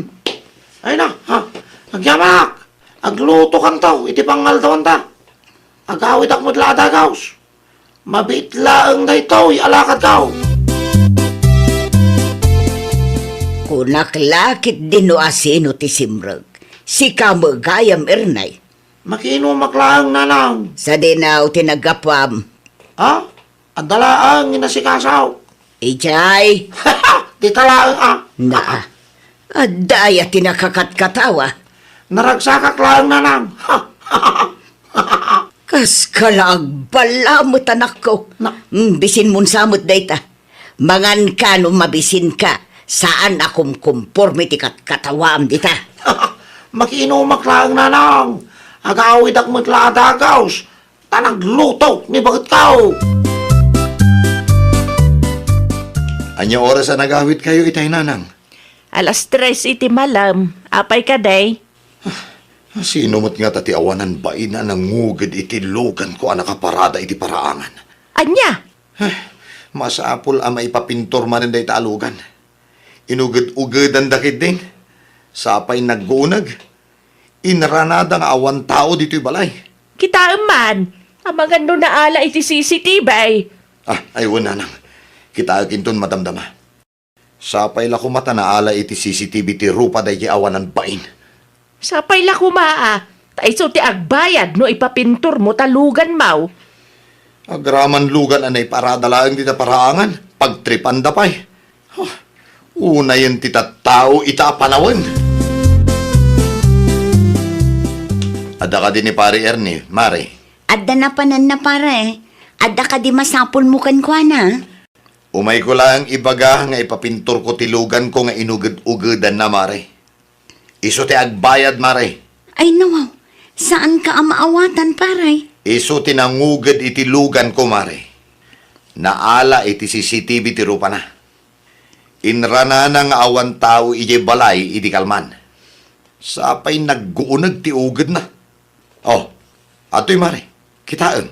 Ay na, ha? Agyamak! Aglutokanto iti pangaldaanta. Agawidak met la a dagaws. Mabiit laeng daytoy a lakadko. Kunak la ketdi no asino ti simrek. Sika met gayam, Ernay. Makiinumak laeng, nanang. Sadino ti naggapuam? Ha? Adda laeng inasikasok. Idiay. Dita laeng, a. Na, adda aya ti nakakatkatawa? Naragsakak laeng, nanang. Kaska la agbalamet, anakko. Na- Mm, bisinmon sa met dayta. Manganka no mabisinka. Saan a kumkumporme ti katkatawaam dita. Makiinumak laeng, nanang. Agawidak met la a dagaws. Ta nagluto ni baketko. Ania oras a nagawidkayo itay, nanang? Alas tres iti malem. Apay kadi? Sino met ngata ti awanan bain a nanguged iti luganko a nakaparada iti paraangan? Ania? Eh, masapul a maipapintor manen dayta a lugan. Inuged-ugedanda ketdin. Sapay nagguuneg. Inranada nga awan tao ditoy balay. Kitaem man, amangan no naala iti C C T V. Ah, ay, wen, nanang. Kitaek inton madamdama. Sapay la koma ta naala iti C C T V ti rupa daydi awanan bain. Sapay la koma, a, ta isu ti agbayad no ipapintormo ta luganmo. Agraman lugan a naiparada laeng dita paraangan, pagtripanda pay. Huh, unayen ti tattao ita a panawen. Adda kadi ni Pare Ernie, Mare? Adda napananna, Pare. Adda kadi masapulmo kenkuana? Umayko laeng ibaga nga ipapintorko ti luganko nga inuged-ugedanna, Mare. Isu ti agbayad, Mare. Ay, nawaw. Saanka a maawatan, Pare. Isu ti nanguged iti luganko, Mare. Naala iti C C T V ti rupana. Inranana nga awan tao idiay balay idi kalman. Sapay nagguuneg ti ugedna. Oh, adtoy, Mare. Kitaem.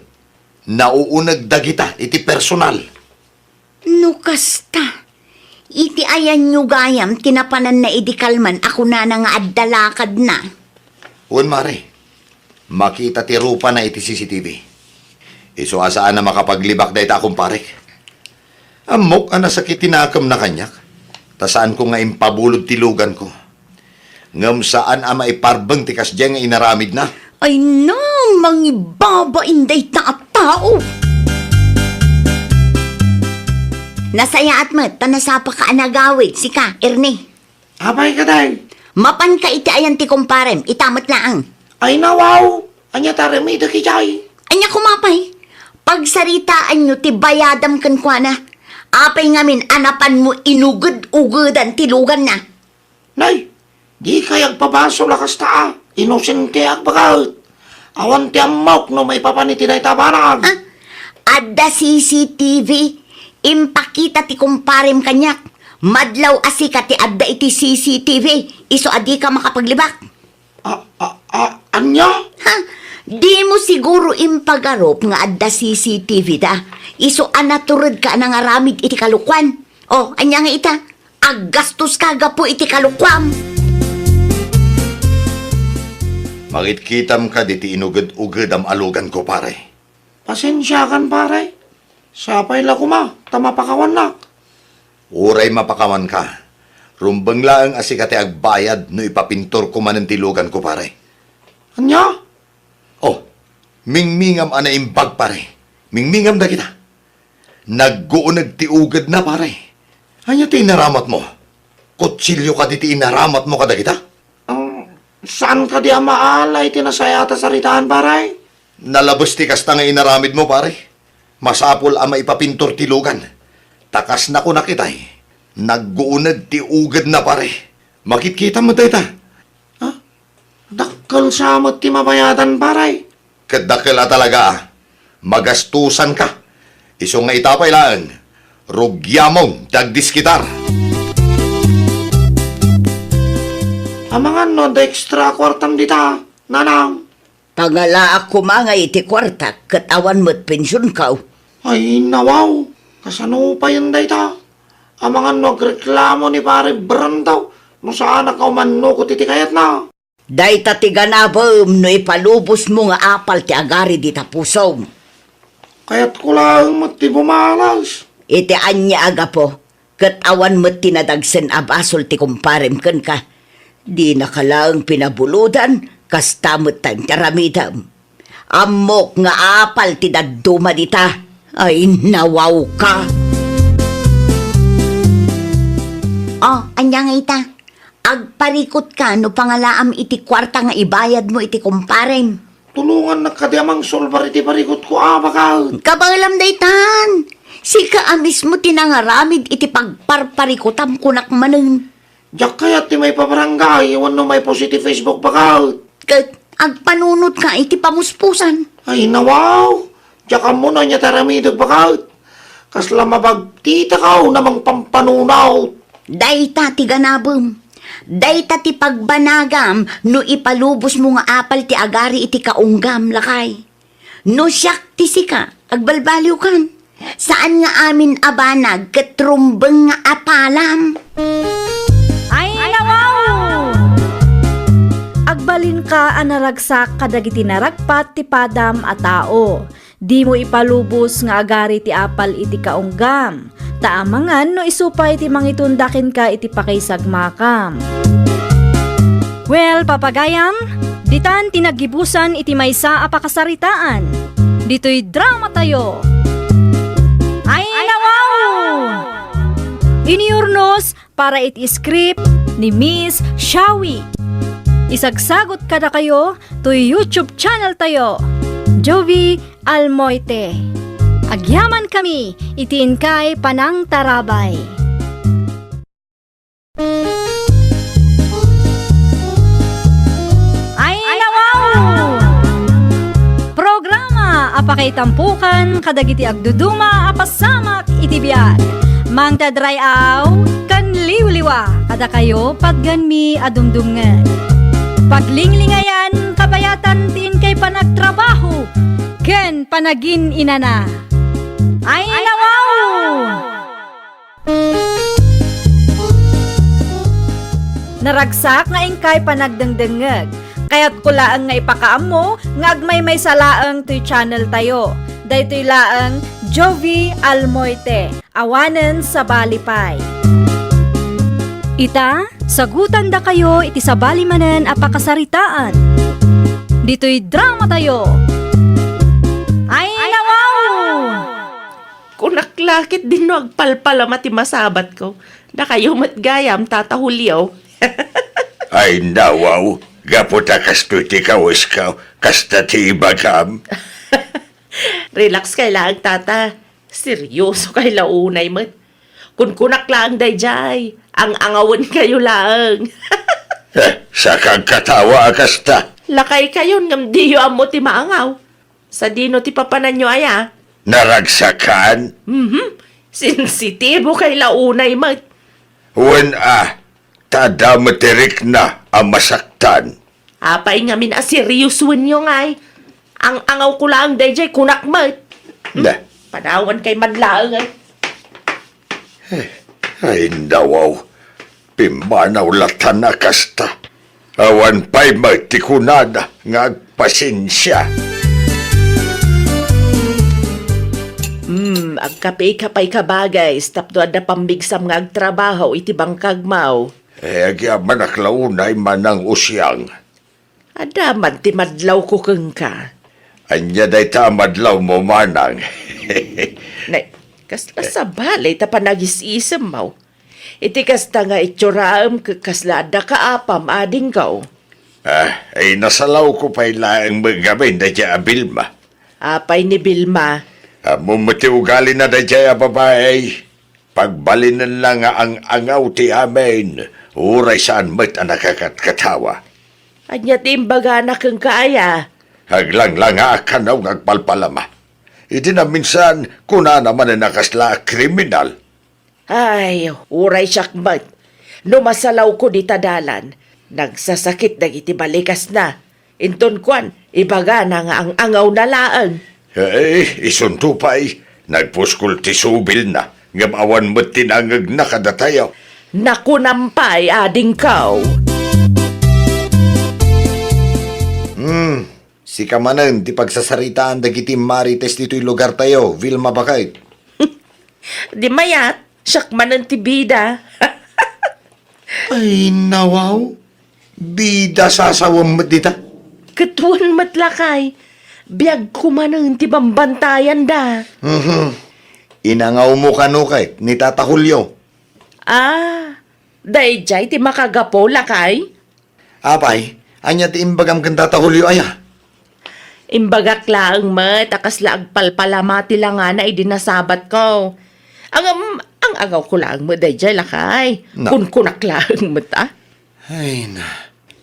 Nauuneg dagita iti personal. No kasta, iti ayanyo gayam ti napananna idi kalman a kunana nga adda lakadna? Wen, Mare. Makita ti rupana iti C C T V. Isu a saan a makapaglibak dayta a kumparek. Ammok a nasakit ti nakemna kaniak, ta saanko nga impabulod ti luganko. Ngem saan a maiparbeng ti kasdiay nga inaramidna. Ay na, mangibabain dayta a tao! Nasayaat met ta nasapaka a nagawid, sika, Ernie. Apay kadi? Mapanka iti ayan ti kumparem, ita met laeng. Ay, nawaw! Ania ti aramidek idiay? Ania koma pay? Pagsaritaanyo ti bayadam kenkuana. Apay ngamin a napanmo inuged-ugedan ti luganna? Nay, dikay agpabasol a kasta a. Inosente a agbaga. Awan ti ammok no maipapan iti dayta a banag. Ah, adda C C T V. Impakita ti kumparem kaniak. Madlaw a sika ti adda iti C C T V. Isu a dika makapaglibak. A, a, a, ania? Ha? Dimo siguro impagarup nga adda C C T V da. Isu a naturedka a nangaramid iti kalokuan. O, ania nga ita? Aggastoska gapu iti kalokuam. Makitkitam kadi ti inuged-ugedam a luganko, pare. Pasensiakan, pare. Sapay la koma ta mapakawannak. Uray mapakawanka, rumbeng laeng a sika ti agbayad no ipapintorko manen ti luganko, pare. Ania? Oh, mingmingam a naimbag, pare. Mingmingam dagita. Nagguuneg ti ugedna, pare. Ania ti inaramatmo? Kutsilio kadi ti inaramatmo kadagita? Ah, saan kadi a maala iti nasayaat a saritaan, pare? Nalabes ti kasta nga inaramidmo, pare. Masapul a maipapintor ti lugan. Ta kas nakunak itay, nagguuneg ti ugedna, pare. Makitkitam met dayta. Ha? Dakkel sa met ti mabayadan, pare. Ket dakkel a talaga, a. Magastusanka. Isu nga ita pay laeng, rugiamon ti agdiskitar. Amangan no adda extra a kuartam dita, nanang? Pangalaak koma nga iti kuartak ket awan met pensionko. Ay, nawaw. Kasano payen dayta? Amangan no agreklamo ni Pare Brando no saanak a umannukot iti kayatna. Dayta ti ganabem no ipalubosmo nga apal ti agari dita pusom. Kayatko laeng met ti bumalas. Iti ania a gapu, ket awan met ti nadagsen a basol ti kumparem kenka. Dinaka laeng pinabulodan, kasta met ti aramidem. Ammok nga apal ti dadduma dita. Ay, nawawka. Oh, ania nga ita? Agparikutka no pangalaam iti kuarta nga ibayadmo iti kumparem. Tulongannak kadi a mangsolbar iti parikutko a, baket. Kabaelam daytan. Sika a mismo ti nangaramid iti pagparparikutam, kunak manen. Diak kayat ti maipabarangay wenno maipost iti Facebook, baket. Ket agpanunotka iti pamuspusan. Ay, nawaw. Diak ammo no ania ti aramidek, baket. Kasla mabagtitakaw a mangpampanunot. Dayta ti ganabem. Dayta ti pagbanagam no ipalubosmo nga apal ti agari iti kaunggam, lakay. No siak ti sika, agbalbaliwkan. Saan nga amin a banag ket rumbeng nga apalam. Ay, nawaw! Agbalinka a naragsak kadagiti naragpat ti padam a tao. Dimo ipalubos nga agari ti apal iti kaunggam. Ta amangan no isu pay ti mangitunda kenka iti pakaisagmakam. Well, papagayam, ditan ti naggibusan iti maysa a pakasaritaan. Ditoy dramatayo. Ay, nawaw! Iniurnos para iti script ni Miss Shawi. Isagsagot kadakayo toy YouTube channel tayo, Jovi Almoite. Agyamankami iti inkay panangtarabay. Ay, nawaw! Programa a pakaitampukan kadagiti agduduma a pasamak iti biag. Mangted ray-aw ken liwliwa kadakayo patgenmi a dumdumngeg. Paglinglingayan, kabayatan ti inkay panagtrabaho ken panagin-inana. Ay, nawaw! Naragsak nga inkay panagdengdengngeg. Kayatko laeng nga ipakaammo nga agmaymaysa laeng toy channel tayo. Daytoy laeng Jovi Almoite, awanen sabali pay. Ita, sagutandakayo iti sabali manen a pakasaritaan. Ditoy dramatayo. Ay, nawaw! Kunak la ket dinno agpalpalama ti masabatko. Dakayo met gayam, Tata Julio. Ay, nawaw, gapu ta kastoy ti kawesko, kasta ti ibagam. Relax kay laeng, Tata. Seryoso kay la unay met. Kunkunak laeng daydiay, ang-angawen kayo laeng. Eh, sakag katawa a kasta. Lakay kayon ngem diyo ammo ti maangaw. Sadino ti papananyo aya? Naragsakan? Mhm. Sensitibo kay la unay met. Wen a, ta adda met ti rikna a masaktan. Apay ngamin a seriosoenyo ngay? Ang-angawko laeng daydiay kunak met. Hmm? Da. Panawan kay man laeng ay. Eh, ay, nawaw. Pimmanaw latan a kasta. Awan pay met ti kunada nga agpasensia. Hmm, agkape ka pay ka bagay, tapno adda pammigsam nga agtrabaho iti bangkagmaw. Eh, agyamanak la unay manang usiang. Adda man ti madlawko kenka. Ania dayta a madlawmo, manang? Nay, kasla sabali ta panagis-isemmo. Iti kasta nga itsura'em ket kasla adda kaapam, adingko. Ah, inasalawko pay laeng met ngamin daydiay a Vilma. Apay ni Vilma? Ammom met ti ugalina daydiay a babai. Pagbalinenna nga ang-angaw ti amin, uray saan met a nakakatkatawa. Ania ti imbagana kenka aya? Aglanglangaak kano nga agpalpalama. Iti naminsan, kunana manen a kasla a kriminal. Ay, uray siak met. No masalawko dita dalan, nagsasakit dagiti balikasna. Inton kuan, ibagana nga ang-angawna laeng. Eh, isunto pay, nagpuskol ti subilna. Ngem awan met ti nangngegna kadatayo. Nakunam pay, adingko. Hmm, sika manen ti pagsasaritaan dagiti marites ditoy lugartayo, Vilma baket. Di mayat, siak manen ti bida. Ay, nawaw. Bida sasawem met dita. Ket wen met lakay, biagko manen ti bambantayanda. Mhm. Inangawmo kano ket ni Tata Julio? Ah, daydiay ti makagapu, lakay? Apay, ania ti imbagam ken Tata Julio aya? Imbagak laeng met a kasla agpalpalama ti langana idi nasabatko. Ngem, ang-angawko laeng met daydiay, lakay. Na- Kunkunak laeng met, ah. Ay na.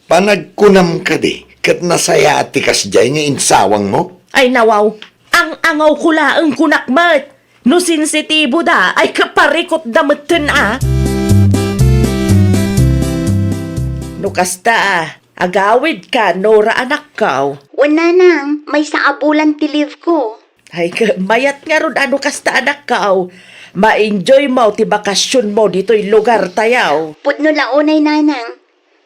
Panagkunam kadi, ket nasayaat ti kasdiay nga insawangmo? Ay nawaw, ang-angawko laeng kunak met. No sensitibo da, ay kaparikot da metten a. No kasta, agawid ka, Nora anakko. Wen nanang, maysa a bulan ti leave ko. Ay, ka-, mayat ngarud a no kasta anakko. Ma-enjoy mo ti bakasionmo ditoy lugar tayo. Pudno la unay, nanang.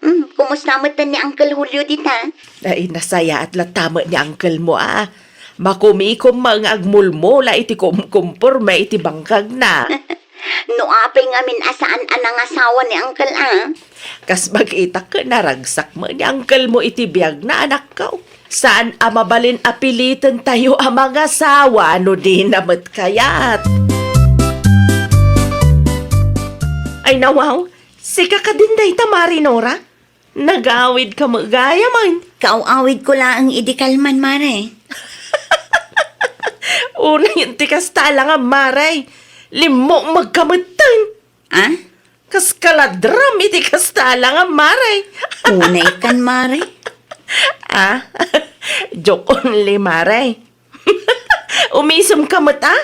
Hmm, kumusta met ni Uncle Julio dita? Ay, nasayaat latta met ni uncle mo, ah. Makumikom nga agmulmula iti kumkumpor met iti bangkagna. No apay ngamin a saan a nangasawa ni uncle, ah? Kas makita ket naragsak met ni uncle mo iti biagna, anakko. Saan a mabalin a piliten tayo a mangasawa no di na met kayat. Ay, nawaw, sika kadin dayta, Mare Nora? Nagawid ka met gayam. Kaaw-awid ko laeng idi kalman, Mare. Unay ti kasta a langam, Mare. Limmukmeg ka metten. Ah? Kas kaladram iti kasta a langam, Mare. Unay kan, Mare. Ah? Joke only, Mare. Umisem ka met, ah?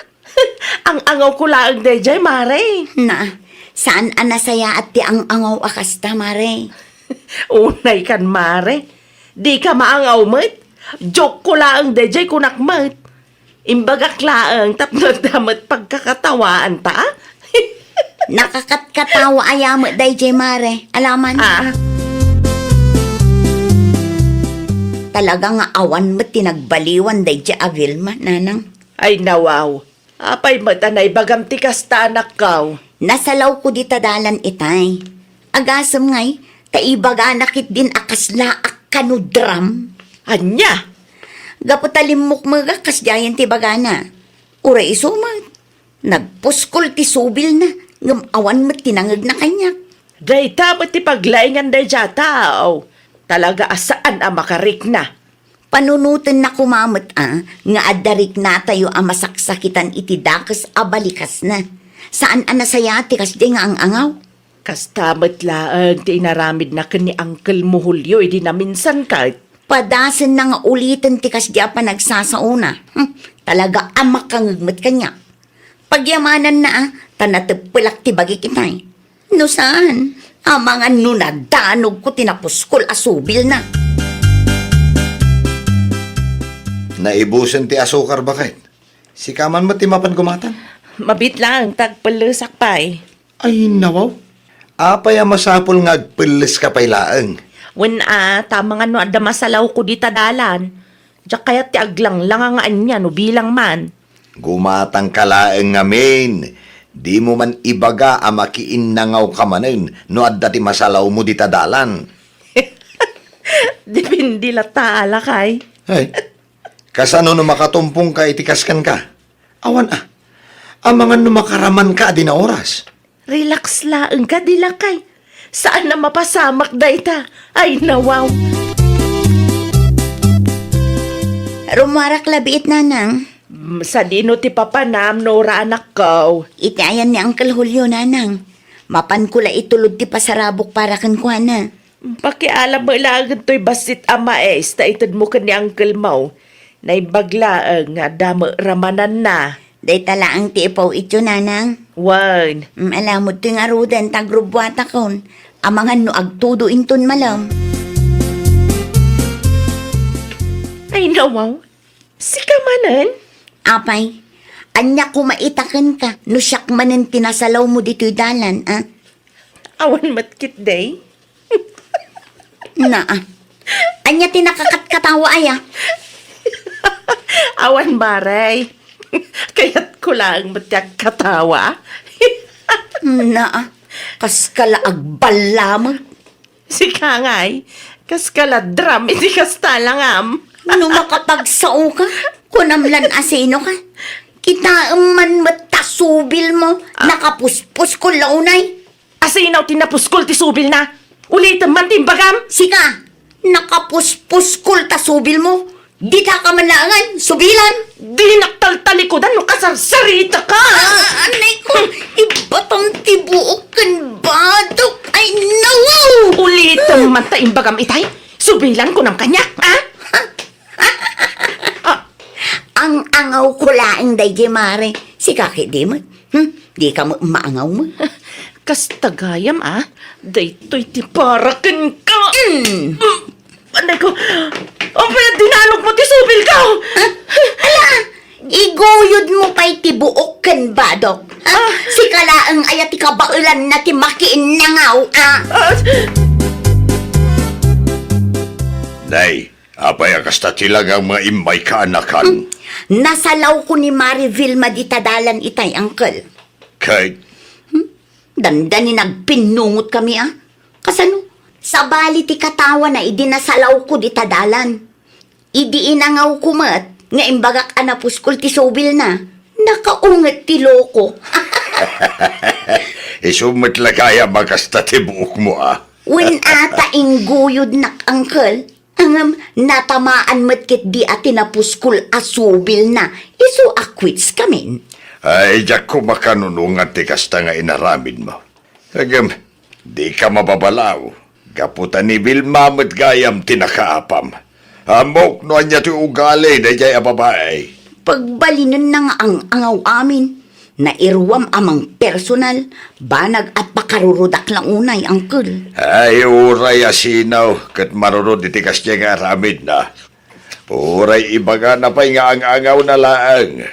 Ang-angawko laeng daydiay, Mare. Na, saan a nasayaat ti ang-angaw a kasta, Mare. Unay kan, Mare. Di ka maangaw met. Joke ko laeng daydiay, kunak met. Imbagak laeng tapno adda met pagkakatawaanta, ah? Nakakatkatawa aya met daydiay, Mare. Alaman. Ah. Talaga nga awan met ti nagbaliwan daydiay a Vilma, nanang. Ay, nawaw. Apay met a naibagam ti kasta, anakko? Nasalawko dita dalan itay. Agasem ngay, ta ibagana ketdin a kasla a kanudram. Ania? Gapu ta limmukmegak kasdiayen ti bagana. Uray isu met, nagpuskol ti subilna, ngem awan met ti nangngegna kaniak. Dayta met ti paglaingan daydiay a tao. Talaga a saan a makarikna. Panunotenna koma met a nga adda riknatayo a masaksakitan iti dakes a balikasna. Saan a nasayaat ti kasdiay nga ang-angaw. Kasta met laeng ti inaramidna ken ni Uncle mo Julio idi naminsan ket. Padasenna nga uliten ti kasdiay a panagsasaona. Hmm, talaga a makangngeg met kaniak. Pagyamananna, a, ta nateppelak ti bagik itay. No saan, amangan no nadanogko ti napuskol a subilna. Naibusen ti asukar, baket. Sika man met ti mapan gumatang? Mabiit laeng ta agpellesak pay. Ay, nawaw. Apay a masapul nga agpelleska pay laeng? Wen a, ta amangan no adda masalawko dita dalan. Diak kayat ti aglanglanga nga ania no bilang man. Gumatangka laeng ngamin. Dimo man ibaga a makiinnangawka manen no adda ti masalawmo dita dalan. Depende latta, a, lakay. Ay, kasano no makatumpongka iti kaskenka? Awan a. Amangan no makaramanka a di naoras. Relax laeng kadi, lakay. Saan a mapasamak dayta. Ay, nawaw. Rummuarak la biit, nanang. Mm, sadino ti papanam, Nora, anakko? Iti ayan ni Uncle Julio, nanang. Mapanko la itulod ti pasarabok para kenkuana. Pakialam met laengen toy bassit a mais ta itedmo ken ni uncle mo. Naimbag laeng nga adda met ramananna. Dayta laeng ti ipaw-ityo, nanang? Wen. Mm, alamod toy ngaruden ta agrubbuatakon. Amangan no agtudo inton malem. Ay, nawaw. Sika manen? Apay, Ania koma ita kenka no siak manen ti nasalawmo ditoy dalan, a? Awan met ketdi. Naa. Ania ti nakakatkatawa aya? Awan, Mare. Kayatko laeng met ti agkatawa. Naa. Kaskala agballameg. Sika ngay, kaskala drum iti kasta langam. No makapagsaoka, kunam lan asinoka. Kitaem man met ta subilmo, Ah. nakapuspuskol la unay. Asino ti napuskol ti subilna? Ulitem man ti imbagam. Sika, nakapuspuskol ta subilmo. Dita ka man laengen, subilan. Dinak taltalikudan no kasarsaritaka. Ah, anay ko, ibatam ti buok ken badok. Ay, nawaw! Ulitem man ta imbagam itay. Subilan kunam kaniak, ha? Ah. Ang-angawko laeng daydiay, Mare. Sika ketdi met. Hmm? Dika met maangaw met. Kasta gayam, a? Daytoy ti para kenka. Mm. Mm. Anay ko. Apay a dinalogmo ti subilko? Ah, ala, iguyodmo pay ti buok ken badok. Ah, Ah. sika laeng aya ti kabaelanna ti makiinnangaw, a? Ah. Nay, apay a kasta ti langam nga immay kaanakan? Hmm. Nasalawko ni Mare Vilma dita dalan itay, Uncle. Kay? Hmm? Dandani nagpinnungotkami, a? Kasano? Sabali ti katawana idi nasalawko dita dalan. Idi inangawko met nga imbagak a napuskol ti subilna, nakaunget ti loko. Isu met la gayam a kasta ti buokmo, a? Wen a ta ingguyodnak, Uncle. Ngem natamaan met ketdi a ti napuskol a subilna, isu a quits kamin. Ay, diak koma kanunongan ti kasta nga inaramidmo. Ngem, dika mababalaw, gapu ta ni Vilma met gayam ti nakaapam. Ammok no ania ti ugali daydiay a babai. Pagbalinenna nga ang-angaw amin. Nairuam a mangpersonal, banag a pakarurudak la unay, Uncle. Ay, uray a sino ket marurod iti kasdiay nga aramidna. Uray ibagana pay nga ang-angawna laeng.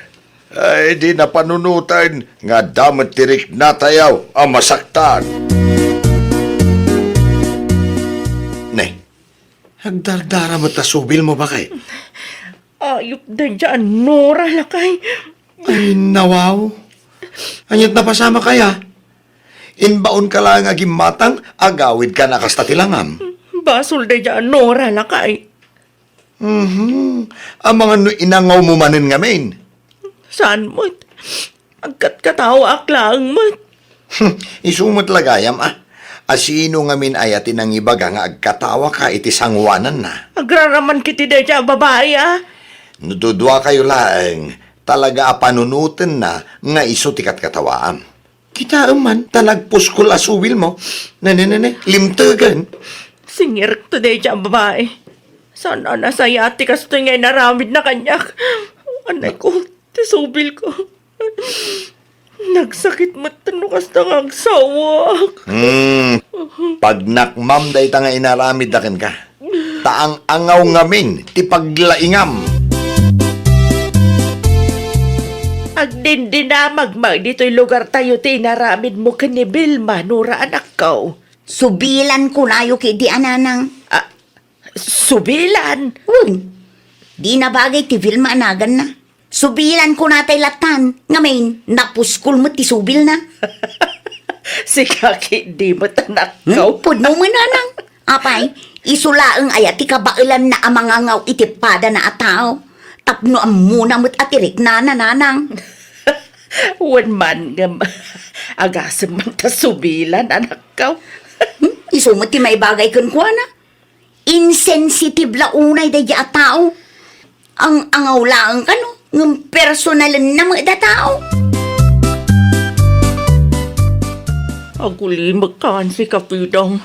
Ay, dina panunoten nga adda met ti riknatayo a masaktan. Ne, agdardara met ta subilmo, baket? Ayup daydiay a Nora, lakay. Ay, nawaw. Ania't napasamak aya? Imbaonka laeng a gimmatang, agawidka a kasta ti langam. Basol daydiay a Nora, lakay. Mhm. Amangan no inangawmo manen ngamin. Saan met? Agkatkatawaak laeng met. Isu met la gayam, a. A sino ngamin aya ti nangibaga nga agkatawaka iti sangoananna? Agraraman ketdi daydiay a babai, a. No duduakayo laeng, talaga a panunotenna nga isu ti katkatawaam. Kitaem man ta nagpuskol a subilmo. Ne, ne, ne, ne, limtegen. Singirekto daydiay a babai. Saan a nasaya ti kastoy nga inaramidna kaniak. Anay ko, ti subilko. Nagsakit met no kasta nga agsawak. Hmm. Pagnakmam dayta nga inaramidda kenka. Ta ang-angaw ngamin ti paglaingam. Agdindinamag met ditoy lugartayo ti inaramidmo ken ni Vilma, Nora, anakko. Subilan kunayo ketdi a nanang. Ah, subilan? Wen. Dina bagay ti Vilma a naganna. Subilan kunatay latan, ngamin, napuskol met ti subilna. Sika ketdi met, anakko. Hmm? Pudno met, nanang. Apay, isu laeng aya ti kabaelanna a mangangaw iti padana a tao. Tapno ammona met a ti riknana, nanang. Wen man, ngem, agasem man ta subilan, anakko. Hmm? Isu met ti maibagay kenkuana. Insensitive la unay daydiay a tao. Ang-angaw laeng kano, ngem personalenna met a tao. Agulimek kan si Kapidong.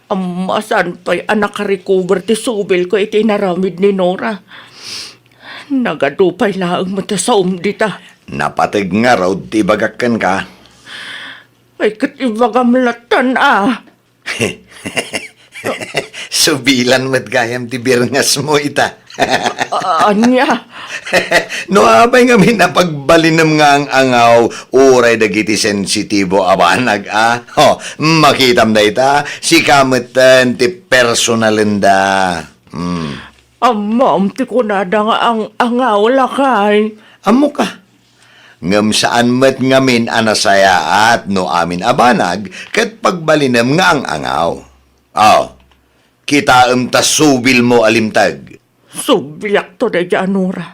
Amma, saan pay a nakarecover ti subilko iti inaramid ni Nora. Nagadu pay laeng met a saom dita. Napateg ngarud ti ibagak kenka. Ay, ket ibagam latan, a. Subilan met gayam ti birngasmo ita. A-, ania? No apay ngamin a pagbalinem nga ang-angaw uray dagiti sensitibo a banag, a? Ho, makitam dayta, sika metten ti personalenda. Hmm. Ammom ti kunada nga ang-angaw, lakay. Ammoka. Ngem saan met ngamin a nasayaat no amin a banag ket pagbalinem nga ang-angaw. Aw, kitaem ta subilmo a limteg. Subliakto daydiay a Nora.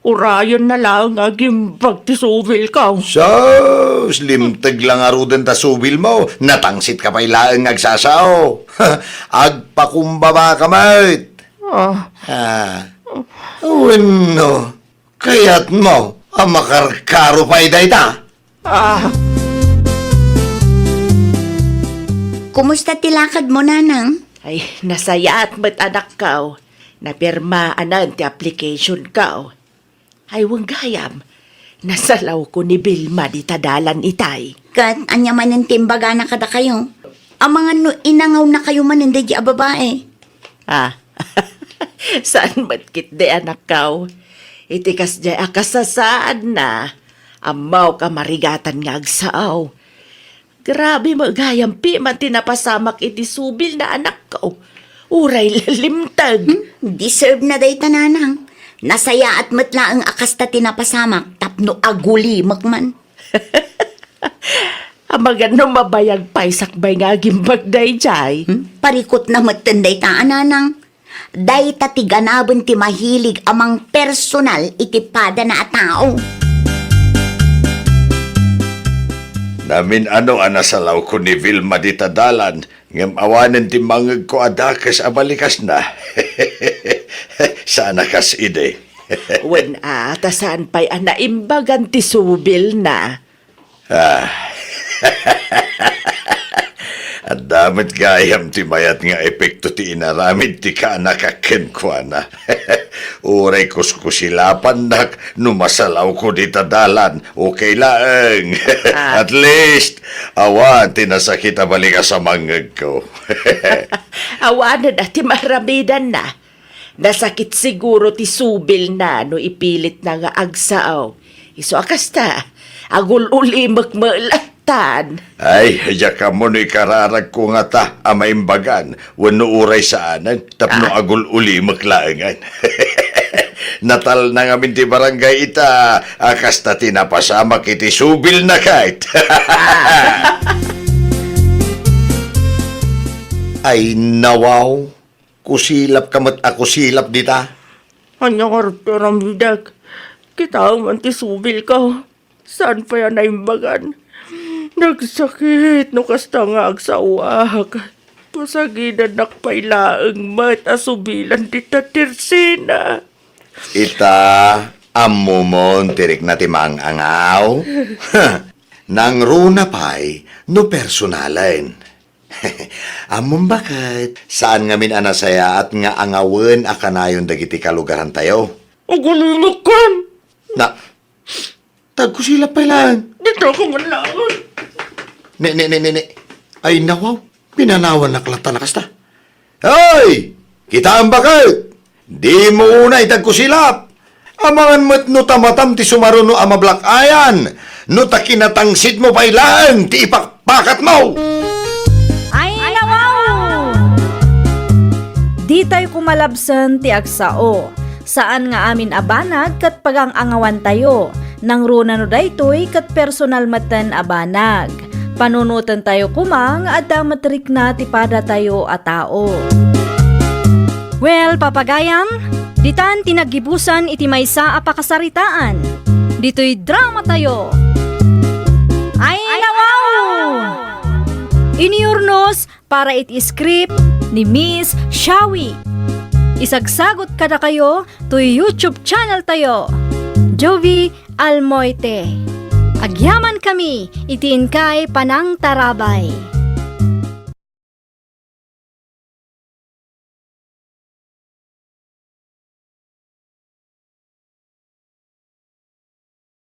Urayenna laeng nga agimbag ti subilko. Sus, limteg la ngaruden ta subilmo. Natangsitka pay laeng nga agsasao. Agpakumbabaka met. Ah. Ah. Wenno, kayatmo a makarkaro pay dayta? Ah. Kumusta ti lakadmo, Nanang? Ay, nasayaat met, anakko. Napirmaanan ti applicationko. Ay, wen gayam, nasalawko ni Vilma dita dalan itay. Ket ania manen ti imbagana kadakayo? Amangan no inangawnakayo manen daydiay a babai. Ah, saan met ketdi, anakko. Iti kasdiay a kasasaadna, ammok a marigatan nga agsao. Grabe met gayam piman ti napasamak iti subilna, anakko. Uray la limteg. Hmm, deserve na dayta, Nanang. Nasayaat met laeng a kasta ti napasamak tapno agulimek man. Amangan no mabayag pay sakbay nga agimbag daydiay. Hmm? Parikutna metten dayta a Nanang. Dayta ti ganaben ti mahilig a mangpersonal iti padana a tao. Namin-ano a nasalawko ni Vilma dita dalan, ngem awanen ti mangngegko a dakes a balikasna. Saan a kas idi. Wen a, ta saan pay a naimbagan ti subilna. Ah. Adda met gayam ti mayat nga epekto ti inaramid ti kaanakak kenkuana. Uray kuskusilapannak no masalawko dita dalan, okay laeng. Ah. At least, awan ti nasakit a balikas a mangngegko. Awanen a ti maaramidanna. Nasakit siguro ti subilna no ipilitna nga agsao. Isu a kasta, agul-ulimek met lattan. Ay, diak ammo no ikararagko ngata a maimbagan wenno uray saanen tapno Ah. agul-ulimek laengen. Natalna ngamin ti barangay ita a kasta ti napasamak iti subilna ket. Ah. Ay, nawaw. Kusilapka met a kusilap dita. Ania ngarud ti aramidek? Kitaem man ti subilko. Saan pay a naimbagan? Nagsakit no kasta nga agsaoak. Pasagidannak pay laeng met a subilan dita ti Tersina. Ita, ammomon ti rikna ti mang-angaw? Nangruna pay no personalen. Ammom baket, saan ngamin a nasayaat nga angawen a kanayon dagiti kalugarantayo? Agalimek kan! Na, tagkusilap pay laeng. Dita ka man laeng. Ne, ne, ne, ne, ne. Ay, nawaw. Pinanawannak latta na kasta. Hoy! Kitaem baket! Dimo unay tagkusilap! Amangan met no tamatam ti sumaruno a mablak-ayan, no ta kinatangsitmo pay laeng ti ipakpakatmo! Ay, nawaw! Ditay kumalabsen ti agsao. Saan nga amin a banag ket pagang-angawantayo. Nangruna no daytoy ket personal metten a banag. Panunotentayo koma nga adda met rikna ti padatayo a tao. Well, papagayam, ditan ti naggibusan iti maysa a pakasaritaan. Ditoy dramatayo. Ay, nawaw! Iniurnos para iti script ni Miss Shawi. Isagsagot kadakayo toy YouTube channel tayo, Jovi Almoite. Agyamankami iti inkay panangtarabay.